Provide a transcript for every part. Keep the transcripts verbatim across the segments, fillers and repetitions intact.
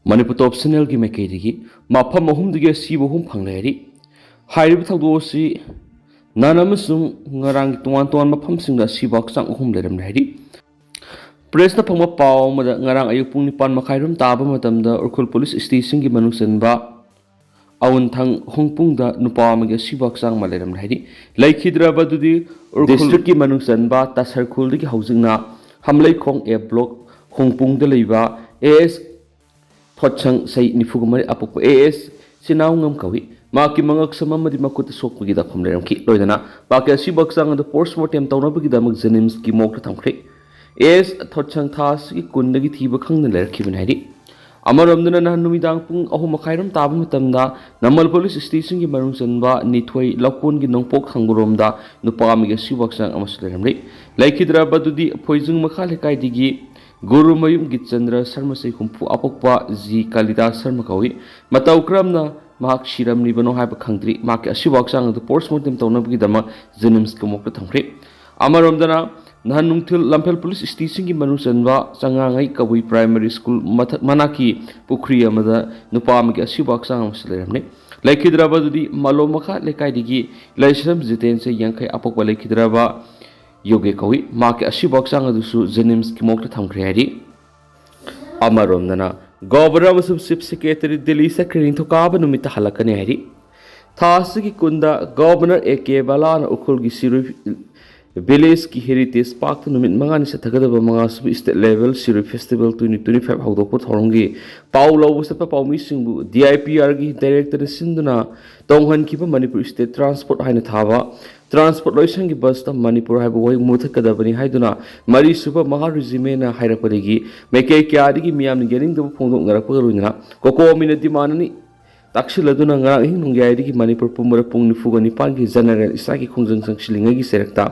ꯃꯅꯤꯄꯨꯔ ꯇꯣꯞ ꯆꯦꯅꯦꯜꯒꯤ ꯃꯥꯏꯀꯩꯗꯒꯤ ꯃꯐꯝ ꯑꯍꯨꯝꯗꯒꯤ ꯑꯁꯤꯕ ꯑꯍꯨꯝ ꯐꯪꯂꯦ ꯍꯥꯏꯔꯤ꯫ ꯍꯥꯏꯔꯤꯕ ꯊꯧꯗꯣꯛ ꯑꯁꯤ ꯅꯍꯥꯟ ꯑꯃꯁꯨꯡ ꯉꯔꯥꯡꯒꯤ ꯇꯣꯉꯥꯟ ꯇꯣꯉꯥꯟꯕ ꯃꯐꯝꯁꯤꯡꯗ ꯑꯁꯤꯕ ꯍꯛꯆꯥꯡ ꯑꯍꯨꯝ ꯂꯩꯔꯝꯂꯦ ꯍꯥꯏꯔꯤ꯫ ꯄ꯭ꯔꯦꯁꯇ ꯐꯪꯕ ꯄꯥꯎ ꯑꯃꯗ ꯉꯔꯥꯡ ꯑꯌꯨꯛ ꯄꯨꯡ ꯅꯤꯄꯥꯟ ꯃꯈꯥꯏꯔꯣꯝ ꯇꯥꯕ ꯃꯇꯝꯗ ꯎꯈ꯭ꯔꯨꯜ ꯄꯨꯂꯤꯁ ꯁ꯭ꯇꯦꯁꯟꯒꯤ ꯃꯅꯨꯡ ꯆꯟꯕ ꯑꯋꯨꯟꯊꯪ ꯍꯣꯡꯄꯨꯡꯗ ꯅꯨꯄꯥ ꯑꯃꯒꯤ ꯑꯁꯤꯕ ꯍꯛꯆꯥꯡ ꯑꯃ ꯂꯩꯔꯝꯂꯦ ꯍꯥꯏꯔꯤ꯫ ꯂꯩꯈꯤꯗ꯭ꯔꯕ ꯑꯗꯨꯗꯤ ꯎꯈ꯭ꯔꯨꯜ ꯗꯤꯁꯇ꯭ꯔꯤꯛꯀꯤ ꯃꯅꯨꯡ ꯆꯟꯕ ꯇꯥꯁꯔꯈꯨꯜꯗꯒꯤ ꯍꯧꯖꯤꯛꯅ ꯍꯝꯂꯩꯈꯣꯡ ꯑꯦ ꯕ꯭ꯂꯣꯛ ꯍꯣꯡꯄꯨꯡꯗ ꯂꯩꯕ ꯑꯦ ꯑꯦꯁ ꯊꯣꯠꯁꯪ ꯆꯍꯤ ꯅꯤꯐꯨꯒ ꯃꯔꯤ ꯑꯄꯣꯛꯄ ꯑꯦ ꯑꯦꯁ ꯆꯤꯅꯥꯎꯉꯝ ꯀꯧꯏ꯫ ꯃꯍꯥꯛꯀꯤ ꯃꯉꯛꯁꯝ ꯑꯃꯗꯤ ꯃꯈꯨꯠꯇ ꯁꯣꯛꯄꯒꯤ ꯗꯥꯛꯐꯝ ꯂꯩꯔꯝꯈꯤ꯫ ꯂꯣꯏꯅꯅ ꯃꯍꯥꯛꯀꯤ ꯑꯁꯤꯕ ꯍꯛꯆꯥꯡ ꯑꯗꯨ ꯄꯣꯁꯠꯃꯣꯔꯇꯦꯝ ꯇꯧꯅꯕꯒꯤꯗꯃꯛ ꯖꯦꯅꯤꯝꯁꯀꯤ ꯃꯣꯔꯒꯇ ꯊꯝꯈ꯭ꯔꯦ꯫ ꯑꯦ ꯑꯦꯁ ꯊꯣꯠꯁꯪ ꯊꯥ ꯑꯁꯤꯒꯤ ꯀꯨꯟꯗꯒꯤ ꯊꯤꯕ ꯈꯪꯗꯅ ꯂꯩꯔꯛꯈꯤꯕꯅꯤ ꯍꯥꯏꯔꯤ꯫ ꯑꯃꯔꯣꯝꯗꯅ ꯅꯍꯥꯟ ꯅꯨꯃꯤꯗꯥꯡ ꯄꯨꯡ ꯑꯍꯨꯝ ꯃꯈꯥꯏꯔꯣꯝ ꯇꯥꯕ ꯃꯇꯝꯗ ꯅꯝꯕꯜ ꯄꯨꯂꯤꯁ ꯁ꯭ꯇꯦꯁꯟꯒꯤ ꯃꯅꯨꯡ ꯆꯟꯕ ꯅꯤꯊꯣꯏ ꯂꯧꯀꯣꯟꯒꯤ ꯅꯣꯡꯄꯣꯛ ꯊꯪꯕꯔꯣꯝꯗ ꯅꯨꯄꯥ ꯑꯃꯒꯤ ꯑꯁꯤꯕ ꯍꯛꯆꯥꯡ ꯑꯃꯁꯨ ꯂꯩꯔꯝꯂꯦ꯫ ꯂꯩꯈꯤꯗ꯭ꯔꯕ ꯑꯗꯨꯗꯤ ꯐꯣꯏꯖꯤꯡ ꯃꯈꯥ ꯂꯩꯀꯥꯏꯗꯒꯤ ꯒꯨꯔꯨꯃꯌꯨꯝ ꯒꯤꯠꯆꯟꯗ꯭ꯔ ꯁꯔꯃ ꯆꯍꯤ ꯍꯨꯝꯐꯨ ꯑꯄꯣꯛꯄ ꯖꯤ ꯀꯥꯂꯤꯗꯥꯁ ꯁꯔꯃ ꯀꯧꯏ꯫ ꯃꯇꯧ ꯀꯔꯝꯅ ꯃꯍꯥꯛ ꯁꯤꯔꯝꯂꯤꯕꯅꯣ ꯍꯥꯏꯕ ꯈꯪꯗ꯭ꯔꯤ꯫ ꯃꯍꯥꯛꯀꯤ ꯑꯁꯤꯕ ꯍꯛꯆꯥꯡ ꯑꯗꯨ ꯄꯣꯁꯠꯃꯣꯔꯇꯦꯝ ꯇꯧꯅꯕꯒꯤꯗꯃꯛ ꯖꯦꯅꯤꯝꯁꯀꯤ ꯃꯣꯔꯒꯇ ꯊꯝꯈ꯭ꯔꯦ꯫ ꯑꯃꯔꯣꯝꯗꯅ ꯅꯍꯥꯟ ꯅꯨꯡꯊꯤꯜ ꯂꯝꯐꯦꯜ ꯄꯨꯂꯤꯁ ꯁ꯭ꯇꯦꯁꯟꯒꯤ ꯃꯅꯨꯡ ꯆꯟꯕ ꯆꯉꯥꯡꯉꯩ ꯀꯕꯨꯏ ꯄ꯭ꯔꯥꯏꯃꯥꯔꯤ ꯁ꯭ꯀꯨꯜ ꯃꯊꯛ ꯃꯅꯥꯛꯀꯤ ꯄꯨꯈ꯭ꯔꯤ ꯑꯃꯗ ꯅꯨꯄꯥ ꯑꯃꯒꯤ ꯑꯁꯤꯕ ꯍꯛꯆꯥꯡ ꯑꯃꯁꯨ ꯂꯩꯔꯝꯂꯦ꯫ ꯂꯩꯈꯤꯗ꯭ꯔꯕ ꯑꯗꯨꯗꯤ ꯃꯂꯣꯝ ꯃꯈꯥ ꯂꯩꯀꯥꯏꯗꯒꯤ ꯂꯩꯁ꯭ꯔꯝ ꯖꯤꯇꯦꯟ ꯆꯍꯤ ꯌꯥꯡꯈꯩ ꯑꯄꯣꯛꯄ ꯂꯩꯈꯤꯗ꯭ꯔꯕ ꯌꯣꯒꯦ ꯀꯧꯏ꯫ ꯃꯍꯥꯛꯀꯤ ꯑꯁꯤꯕ ꯍꯛꯆꯥꯡ ꯑꯗꯨꯁꯨ ꯖꯦꯅꯤꯝꯁꯀꯤ ꯃꯣꯔꯒꯇ ꯊꯝꯈ꯭ꯔꯦ ꯍꯥꯏꯔꯤ꯫ ꯑꯃꯔꯣꯝꯗꯅ ꯒꯣꯕꯔꯅꯔ ꯑꯃꯁꯨꯡ ꯆꯤꯐ ꯁꯦꯀ꯭ꯔꯦꯇꯔꯤ ꯗꯤꯜꯂꯤ ꯆꯠꯈ꯭ꯔꯦ, ꯅꯤꯡꯊꯧꯀꯥꯕ ꯅꯨꯃꯤꯠꯇ ꯍꯜꯂꯛꯀꯅꯤ ꯍꯥꯏꯔꯤ꯫ ꯊꯥ ꯑꯁꯤꯒꯤ ꯀꯨꯟꯗ ꯒꯣꯕꯔꯅꯔ ꯑꯦ ꯀꯦ ꯕꯂꯥꯅ ꯎꯈ꯭ꯔꯨꯜꯒꯤ ꯁꯤꯔꯨꯏ ꯚꯤꯂꯦꯖꯀꯤ ꯍꯦꯔꯤꯇꯦꯖ ꯄꯥꯔꯛꯇ ꯅꯨꯃꯤꯠ ꯃꯉꯥꯅꯤ ꯆꯠꯊꯒꯗꯕ ꯃꯉꯥꯁꯨꯕ state level Shirui festival twenty twenty five ꯍꯧꯗꯣꯛꯄ ꯊꯧꯔꯝꯒꯤ ꯄꯥꯎ ꯂꯧꯕ ꯆꯠꯄ ꯄꯥꯎꯃꯤꯁꯤꯡꯕꯨ ꯗꯤ ꯑꯥꯏ ꯄꯤ ꯑꯥꯔꯒꯤ ꯗꯥꯏꯔꯦꯛꯇꯔꯅ ꯁꯤꯟꯗꯨꯅ ꯇꯣꯡꯍꯟꯈꯤꯕ ꯃꯅꯤꯄꯨꯔ ꯁ꯭ꯇꯦꯠ ꯇ꯭ꯔꯥꯟꯁꯄꯣꯔꯠ ꯍꯥꯏꯅ ꯊꯥꯕ ꯇ꯭ꯔꯥꯟꯁꯄꯣꯔꯠ ꯂꯣꯏꯁꯪꯒꯤ ꯕꯁꯇ ꯃꯅꯤꯄꯨꯔ ꯍꯥꯏꯕ ꯋꯥꯍꯩ ꯃꯨꯊꯠꯀꯗꯕꯅꯤ ꯍꯥꯏꯗꯨꯅ ꯃꯔꯤꯁꯨꯕ ꯃꯍꯥ ꯔꯤꯖꯤꯃꯦꯟꯅ ꯍꯥꯏꯔꯛꯄꯗꯒꯤ ꯃꯥꯏꯀꯩ ꯀꯌꯥꯗꯒꯤ ꯃꯤꯌꯥꯝꯅ ꯌꯥꯅꯤꯡꯗꯕ ꯐꯣꯡꯗꯣꯛꯅꯔꯛꯄꯒ ꯂꯣꯏꯅꯅ ꯀꯣꯀꯣꯃꯤꯅ ꯗꯤꯃꯥꯟ ꯑꯅꯤ ꯇꯥꯛꯁꯤꯜꯂꯗꯨꯅ ꯉꯔꯥꯡ ꯑꯍꯤꯡ ꯅꯣꯡꯌꯥꯏꯗꯒꯤ ꯃꯅꯤꯄꯨꯔ ꯄꯨꯝꯕꯗ ꯄꯨꯡ ꯅꯤꯐꯨꯒ ꯅꯤꯄꯥꯟꯒꯤ ꯖꯦꯅꯔꯦꯜ ꯏꯁꯇ꯭ꯔꯥꯏꯛꯀꯤ ꯈꯣꯡꯖꯪ ꯆꯪꯁꯤꯜꯂꯤꯉꯩꯒꯤ ꯆꯩꯔꯛꯇ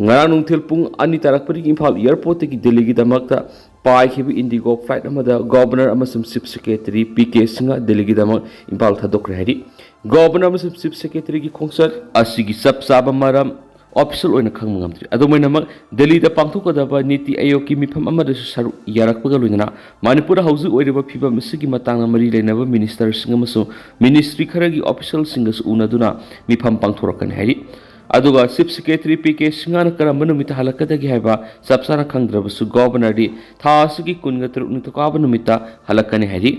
ꯉꯔꯥꯡ ꯅꯨꯡꯊꯤꯜ ꯄꯨꯡ ꯑꯅꯤ ꯇꯥꯔꯛꯄꯗꯒꯤ ꯏꯝꯐꯥꯜ ꯑꯦꯌꯔꯄꯣꯔꯠꯇꯒꯤ ꯗꯤꯜꯂꯤꯒꯤꯗꯃꯛꯇ ꯄꯥꯏꯈꯤꯕ ꯏꯟꯗꯤꯒꯣ ꯐ꯭ꯂꯥꯏꯠ ꯑꯃꯗ ꯒꯣꯕꯔꯅꯔ ꯑꯃꯁꯨꯡ chief secretary P K Singh ꯗꯤꯜꯂꯤꯒꯤꯗꯃꯛ ꯏꯝꯐꯥꯜ ꯊꯥꯗꯣꯛꯈ꯭ꯔꯦ ꯍꯥꯏꯔꯤ꯫ ꯒꯣꯕꯔꯅꯔ ꯑꯃꯁꯨꯡ ꯆꯤꯐ ꯁꯦꯀ꯭ꯔꯦꯇꯔꯤꯒꯤ ꯈꯣꯡꯆꯠ ꯑꯁꯤꯒꯤ ꯆꯞ ꯆꯥꯕ ꯃꯔꯝ ꯑꯣꯐꯤꯁꯤꯌꯦꯜ ꯑꯣꯏꯅ ꯈꯪꯕ ꯉꯝꯗ꯭ꯔꯤ꯫ ꯑꯗꯨꯝ ꯑꯣꯏꯅꯃꯛ, ꯗꯦꯜꯂꯤꯗ ꯄꯥꯡꯊꯣꯛꯀꯗꯕ ꯅꯤꯇꯤ ꯑꯥꯌꯣꯒꯀꯤ ꯃꯤꯐꯝ ꯑꯃꯗꯁꯨ ꯁꯔꯨꯛ ꯌꯥꯔꯛꯄꯒ ꯂꯣꯏꯅꯅ ꯃꯅꯤꯄꯨꯔꯗ ꯍꯧꯖꯤꯛ ꯑꯣꯏꯔꯤꯕ ꯐꯤꯕꯝ ꯑꯁꯤꯒꯤ ꯃꯇꯥꯡꯗ ꯃꯔꯤ ꯂꯩꯅꯕ ꯃꯤꯅꯤꯁꯇꯔꯁꯤꯡ ꯑꯃꯁꯨꯡ ꯃꯤꯅꯤꯁꯇ꯭ꯔꯤ ꯈꯔꯒꯤ ꯑꯣꯐꯤꯁꯤꯌꯦꯜꯁꯤꯡꯒꯁꯨ ꯎꯅꯗꯨꯅ ꯃꯤꯐꯝ ꯄꯥꯡꯊꯣꯔꯛꯀꯅꯤ ꯍꯥꯏꯔꯤ꯫ ꯑꯗꯨꯒ ꯆꯤꯐ ꯁꯦꯀ꯭ꯔꯦꯇꯔꯤ ꯄꯤ ꯀꯦ ꯁꯤꯡꯍꯅ ꯀꯔꯝꯕ ꯅꯨꯃꯤꯠꯇ ꯍꯜꯂꯛꯀꯗꯒꯦ ꯍꯥꯏꯕ ꯆꯞ ꯆꯥꯅ ꯈꯪꯗ꯭ꯔꯕꯁꯨ, ꯒꯣꯚꯔꯅꯔꯗꯤ ꯊꯥ ꯑꯁꯤꯒꯤ ꯀꯨꯟꯒ ꯇꯔꯨꯛ ꯅꯤꯡꯊꯧꯀꯥꯕ ꯅꯨꯃꯤꯠꯇ ꯍꯜꯂꯛꯀꯅꯤ ꯍꯥꯏꯔꯤ꯫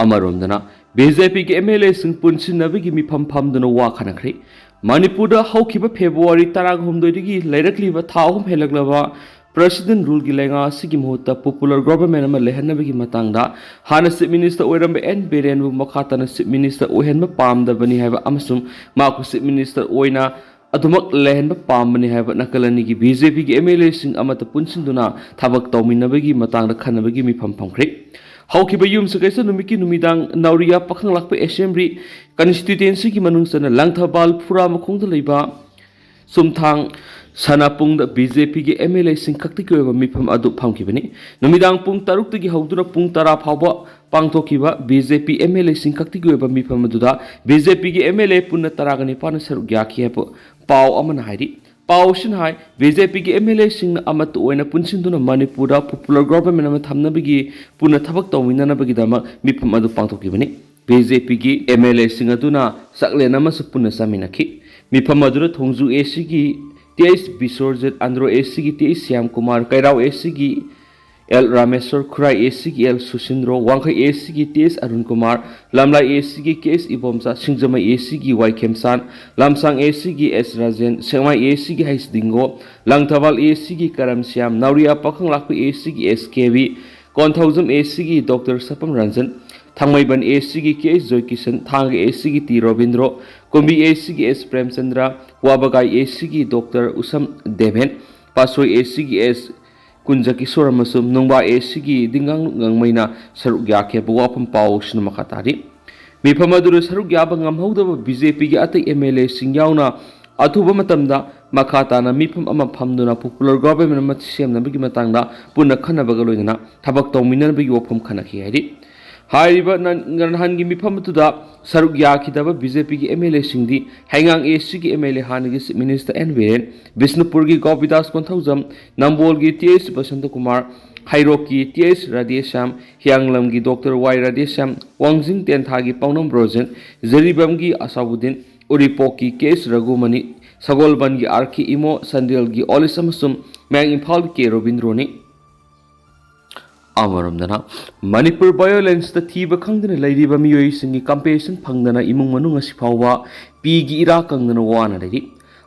ꯑꯃꯔꯣꯝꯗꯅ, ꯕꯤ ꯖꯦ ꯄꯤꯒꯤ ꯑꯦꯝ ꯑꯦꯜ ꯑꯦꯁꯤꯡ ꯄꯨꯟꯁꯤꯟꯅꯕꯒꯤ ꯃꯤꯐꯝ ꯐꯝꯗꯨꯅ ꯋꯥ ꯈꯟꯅꯈ꯭ꯔꯦ꯫ ꯃꯅꯤꯄꯨꯔꯗ ꯍꯧꯈꯤꯕ ꯐꯦꯕ꯭ꯔꯨꯋꯥꯔꯤ ꯇꯔꯥꯍꯨꯝꯗꯣꯏꯗꯒꯤ ꯂꯩꯔꯛꯂꯤꯕ ꯊꯥ ꯑꯍꯨꯝ ꯍꯦꯜꯂꯛꯂꯕ ꯄ꯭ꯔꯦꯁꯤꯗꯦꯟ ꯔꯨꯜꯒꯤ ꯂꯩꯉꯥꯛ ꯑꯁꯤꯒꯤ ꯃꯍꯨꯠꯇ ꯄꯣꯄꯨꯂꯔ ꯒꯣꯚꯔꯟꯃꯦꯟ ꯑꯃ ꯂꯩꯍꯟꯅꯕꯒꯤ ꯃꯇꯥꯡꯗ ꯍꯥꯟꯅ ꯆꯤꯐ ꯃꯤꯅꯤꯁꯇꯔ ꯑꯣꯏꯔꯝꯕ ꯑꯦꯟ ꯕꯤꯔꯦꯟꯕꯨ ꯃꯈꯥ ꯇꯥꯅ ꯆꯤꯐ ꯃꯤꯅꯤꯁꯇꯔ ꯑꯣꯏꯍꯟꯕ ꯄꯥꯝꯗꯕꯅꯤ ꯍꯥꯏꯕ ꯑꯃꯁꯨꯡ ꯃꯍꯥꯛꯄꯨ ꯆꯤꯐ ꯃꯤꯅꯤꯁꯇꯔ ꯑꯣꯏꯅ ꯑꯗꯨꯃꯛ ꯂꯩꯍꯟꯕ ꯄꯥꯝꯕꯅꯤ ꯍꯥꯏꯕ ꯅꯥꯀꯜ ꯑꯅꯤꯒꯤ ꯕꯤ ꯖꯦ ꯄꯤꯒꯤ ꯑꯦꯝ ꯑꯦꯜ ꯑꯦꯁꯤꯡ ꯑꯃꯠꯇ ꯄꯨꯟꯁꯤꯟꯗꯨꯅ ꯊꯕꯛ ꯇꯧꯃꯤꯟꯅꯕꯒꯤ ꯃꯇꯥꯡꯗ ꯈꯟꯅꯕꯒꯤ ꯃꯤꯐꯝ ꯐꯝꯈ꯭ꯔꯦ꯫ ꯍꯧꯈꯤꯕ ꯌꯨꯝꯁꯀꯩꯁ ꯅꯨꯃꯤꯠꯀꯤ ꯅꯨꯃꯤꯗꯥꯡ ꯅꯥꯎꯔꯤꯌꯥ ꯄꯥꯈꯪ ꯂꯥꯛꯄ ꯑꯦꯁꯦꯝꯕ꯭ꯂꯤ ꯀꯟꯁꯇꯤꯇ꯭ꯋꯦꯟꯁꯤꯒꯤ ꯃꯅꯨꯡ ꯆꯟꯅ ꯂꯪꯊꯕꯥꯜ ꯐꯨꯔꯥ ꯃꯈꯣꯡꯗ ꯂꯩꯕ ꯆꯨꯝꯊꯥꯡ ꯁꯅꯥꯄꯨꯡꯗ ꯕꯤ ꯖꯦ ꯄꯤꯒꯤ ꯑꯦꯝ ꯑꯦꯜ ꯑꯦꯁꯤꯡ ꯈꯛꯇꯒꯤ ꯑꯣꯏꯕ ꯃꯤꯐꯝ ꯑꯗꯨ ꯐꯝꯈꯤꯕꯅꯤ꯫ ꯅꯨꯃꯤꯗꯥꯡ ꯄꯨꯡ ꯇꯔꯨꯛꯇꯒꯤ ꯍꯧꯗꯨꯅ ꯄꯨꯡ ꯇꯔꯥ ꯐꯥꯎꯕ ꯄꯥꯡꯊꯣꯛꯈꯤꯕ B J P M L ꯑꯦꯁꯤꯡ ꯈꯛꯇꯒꯤ ꯑꯣꯏꯕ ꯃꯤꯐꯝ ꯑꯗꯨꯗ ꯕꯤ ꯖꯦ ꯄꯤꯒꯤ ꯑꯦꯝ ꯑꯦꯜ ꯑꯦ ꯄꯨꯟꯅ ꯇꯔꯥꯒ ꯅꯤꯄꯥꯟꯅ ꯁꯔꯨꯛ ꯌꯥꯈꯤ ꯍꯥꯏꯕ ꯄꯥꯎ ꯑꯃꯅ ꯍꯥꯏꯔꯤ꯫ ꯄꯥꯎ ꯑꯁꯤꯅ ꯍꯥꯏ, ꯕꯤ ꯖꯦ ꯄꯤꯒꯤ ꯑꯦꯝ ꯑꯦꯜ ꯑꯦꯁꯤꯡꯅ ꯑꯃꯠꯇ ꯑꯣꯏꯅ ꯄꯨꯟꯁꯤꯟꯗꯨꯅ ꯃꯅꯤꯄꯨꯔꯗ ꯄꯣꯄꯨꯂꯔ ꯒꯣꯚꯔꯟꯃꯦꯟ ꯑꯃ ꯊꯝꯅꯕꯒꯤ ꯄꯨꯟꯅ ꯊꯕꯛ ꯇꯧꯃꯤꯟꯅꯅꯕꯒꯤꯗꯃꯛ ꯃꯤꯐꯝ ꯑꯗꯨ ꯄꯥꯡꯊꯣꯛꯈꯤꯕꯅꯤ꯫ ꯕꯤ ꯖꯦ ꯄꯤꯒꯤ ꯑꯦꯝ ꯑꯦꯜ ꯑꯦꯁꯤꯡ ꯑꯗꯨꯅ ꯆꯥꯛꯂꯦꯟ ꯑꯃꯁꯨ ꯄꯨꯟꯅ ꯆꯥꯃꯤꯟꯅꯈꯤ꯫ ꯃꯤꯐꯝ ꯑꯗꯨꯗ ꯊꯣꯡꯖꯨ ꯑꯦ ꯁꯤꯒꯤ ꯇꯤ ꯑꯩꯆ ꯕꯤꯁ꯭ꯋꯔꯖꯤꯠ, ꯑꯟꯗ꯭ꯔꯣ ꯑꯦ ꯁꯤꯒꯤ ꯇꯤ ꯑꯩꯆ ꯁ꯭ꯌꯥꯝ ꯀꯨꯃꯥꯔ, ꯀꯩꯔꯥꯎ ꯑꯦ ꯁꯤꯒꯤ ꯑꯦꯜ ꯔꯥꯃꯦꯁ꯭ꯋꯔ, ꯈꯨꯔꯥꯏ ꯑꯦ ꯁꯤꯒꯤ ꯑꯦꯜ ꯁꯨꯁꯤꯟꯗ꯭ꯔꯣ, ꯋꯥꯡꯈꯩ ꯑꯦ ꯁꯤꯒꯤ ꯇꯤ ꯑꯦꯁ ꯑꯔꯨꯟ ꯀꯨꯃꯥꯔ, ꯂꯝꯂꯥꯏ ꯑꯦ ꯁꯤꯒꯤ ꯀꯦ ꯑꯦꯁ ꯏꯕꯣꯝꯆꯥ, ꯁꯤꯡꯖꯃꯩ ꯑꯦ ꯁꯤꯒꯤ ꯋꯥꯏ ꯈꯦꯝꯆꯥꯟ, ꯂꯝꯁꯥꯡ ꯑꯦ ꯁꯤꯒꯤ ꯑꯦꯁ ꯔꯥꯖꯦꯟ, ꯁꯦꯛꯃꯥꯏ ꯑꯦ ꯁꯤꯒꯤ ꯍꯩꯁ ꯗꯤꯡꯒꯣ, ꯂꯪꯊꯕꯥꯜ ꯑꯦ ꯁꯤꯒꯤ ꯀꯔꯝ ꯁ꯭ꯌꯥꯝ, ꯅꯥꯎꯔꯤꯌꯥ ꯄꯥꯈꯪꯂꯥꯛꯄ ꯑꯦ ꯁꯤꯒꯤ ꯑꯦꯁ ꯀꯦꯕꯤ, ꯀꯣꯟꯊꯧꯖꯝ ꯑꯦ ꯁꯤꯒꯤ ꯗꯣꯛꯇꯔ ꯁꯄꯝ ꯔꯟꯖꯟ, ꯊꯥꯡꯃꯩꯕꯟ ꯑꯦ ꯁꯤꯒꯤ ꯀꯦ ꯑꯦꯁ ꯖꯣꯏꯀꯤꯁꯟ, ꯊꯥꯡꯒ ꯑꯦ ꯁꯤꯒꯤ ꯇꯤ ꯔꯣꯕꯤꯟꯗ꯭ꯔꯣ, ꯀꯨꯝꯕꯤ ꯑꯦ ꯁꯤꯒꯤ ꯑꯦꯁ ꯄ꯭ꯔꯦꯝꯆꯟꯗ꯭ꯔ, ꯋꯥꯕꯒꯥꯏ ꯑꯦ ꯁꯤꯒꯤ ꯗꯣꯛꯇꯔ ꯎꯁꯝ ꯗꯦꯕꯦꯟ, ꯄꯥꯠꯁꯣꯏ ꯑꯦ ꯁꯤꯒꯤ ꯑꯦꯁ ꯀꯨꯟꯖꯀꯤꯁꯣꯔ ꯑꯃꯁꯨꯡ ꯅꯨꯡꯕꯥ ꯑꯦ ꯁꯤꯒꯤ ꯗꯤꯡꯒꯥꯡꯂꯨꯞ ꯉꯥꯡꯃꯩꯅ ꯁꯔꯨꯛ ꯌꯥꯈꯤꯕ ꯋꯥꯐꯝ ꯄꯥꯎꯁꯤꯅ ꯃꯈꯥ ꯇꯥꯔꯤ꯫ ꯃꯤꯐꯝ ꯑꯗꯨꯗ ꯁꯔꯨꯛ ꯌꯥꯕ ꯉꯝꯍꯧꯗꯕ ꯕꯤ ꯖꯦ ꯄꯤꯒꯤ ꯑꯇꯩ ꯑꯦꯝ ꯑꯦꯜ ꯑꯦꯁꯤꯡ ꯌꯥꯎꯅ ꯑꯊꯨꯕ ꯃꯇꯝꯗ ꯃꯈꯥ ꯇꯥꯅ ꯃꯤꯐꯝ ꯑꯃ ꯐꯝꯗꯨꯅ ꯄꯣꯄꯨꯂꯔ ꯒꯣꯚꯔꯟꯃꯦꯟ ꯑꯃ ꯁꯦꯝꯅꯕꯒꯤ ꯃꯇꯥꯡꯗ ꯄꯨꯟꯅ ꯈꯟꯅꯕꯒ ꯂꯣꯏꯅꯅ ꯊꯕꯛ ꯇꯧꯃꯤꯟꯅꯅꯕꯒꯤ ꯋꯥꯐꯝ ꯈꯟꯅꯈꯤ ꯍꯥꯏꯔꯤ꯫ ꯍꯥꯏꯔꯤꯕ ꯅꯟ-, ꯅꯍꯥꯟꯒꯤ ꯃꯤꯐꯝ ꯑꯗꯨꯗ ꯁꯔꯨꯛ ꯌꯥꯈꯤꯗꯕ ꯕꯤ ꯖꯦ ꯄꯤꯒꯤ ꯑꯦꯝ ꯑꯦꯜ ꯑꯦꯁꯤꯡꯗꯤ ꯍꯩꯉꯥꯡ ꯑꯦ ꯁꯤꯒꯤ ꯑꯦꯝ ꯑꯦꯜ ꯑꯦ ꯍꯥꯟꯅꯒꯤ ꯆꯤꯐ ꯃꯤꯅꯤꯁꯇꯔ ꯑꯦꯟ ꯕꯤꯔꯦꯟ, ꯕꯤꯁꯅꯨꯄꯨꯔꯒꯤ ꯒꯣꯄꯤꯗꯥꯁ ꯀꯣꯟꯊꯧꯖꯝ, ꯅꯝꯕꯣꯜꯒꯤ ꯇꯤ ꯑꯩꯆ ꯕꯁꯟꯇꯀꯨꯃꯥꯔ, ꯍꯩꯔꯣꯛꯀꯤ ꯇꯤ ꯑꯩꯆ ꯔꯥꯙꯦꯁ꯭ꯌꯥꯝ, ꯍꯤꯌꯥꯡꯂꯝꯒꯤ ꯗꯣꯛꯇꯔ ꯋꯥꯏ ꯔꯥꯙꯦꯁ꯭ꯌꯥꯝ, ꯋꯥꯡꯖꯤꯡ ꯇꯦꯟꯊꯥꯒꯤ ꯄꯥꯎꯅꯝ ꯕ꯭ꯔꯣꯖꯦꯟ, ꯖꯤꯔꯤꯕꯥꯝꯒꯤ ꯑꯁꯥꯕꯨꯗꯤꯟ, ꯎꯔꯤꯄꯣꯛꯀꯤ ꯀꯦ ꯑꯦꯁ ꯔꯘꯨꯃꯅꯤ, ꯁꯒꯣꯜꯕꯟꯒꯤ ꯑꯥꯔ ꯀꯦ ꯏꯃꯣ, ꯆꯥꯟꯗꯦꯜꯒꯤ ꯑꯣꯂꯤꯁ ꯑꯃꯁꯨꯡ ꯃꯌꯥꯡ ꯏꯝꯐꯥꯜꯒꯤ ꯀꯦ ꯔꯣꯕꯤꯟꯗ꯭ꯔꯣꯅꯤ꯫ ꯑꯃꯔꯣꯝꯗꯅ, ꯃꯅꯤꯄꯨꯔ ꯚꯥꯏꯑꯣꯂꯦꯟꯁꯇ ꯊꯤꯕ ꯈꯪꯗꯅ ꯂꯩꯔꯤꯕ ꯃꯤꯑꯣꯏꯁꯤꯡꯒꯤ ꯀꯝꯄꯦꯟꯁꯦꯁꯟ ꯐꯪꯗꯅ ꯏꯃꯨꯡ ꯃꯅꯨꯡ ꯉꯁꯤ ꯐꯥꯎꯕ ꯄꯤꯒꯤ ꯏꯔꯥ ꯀꯪꯗꯅ ꯋꯥꯅ ꯂꯩꯔꯤ꯫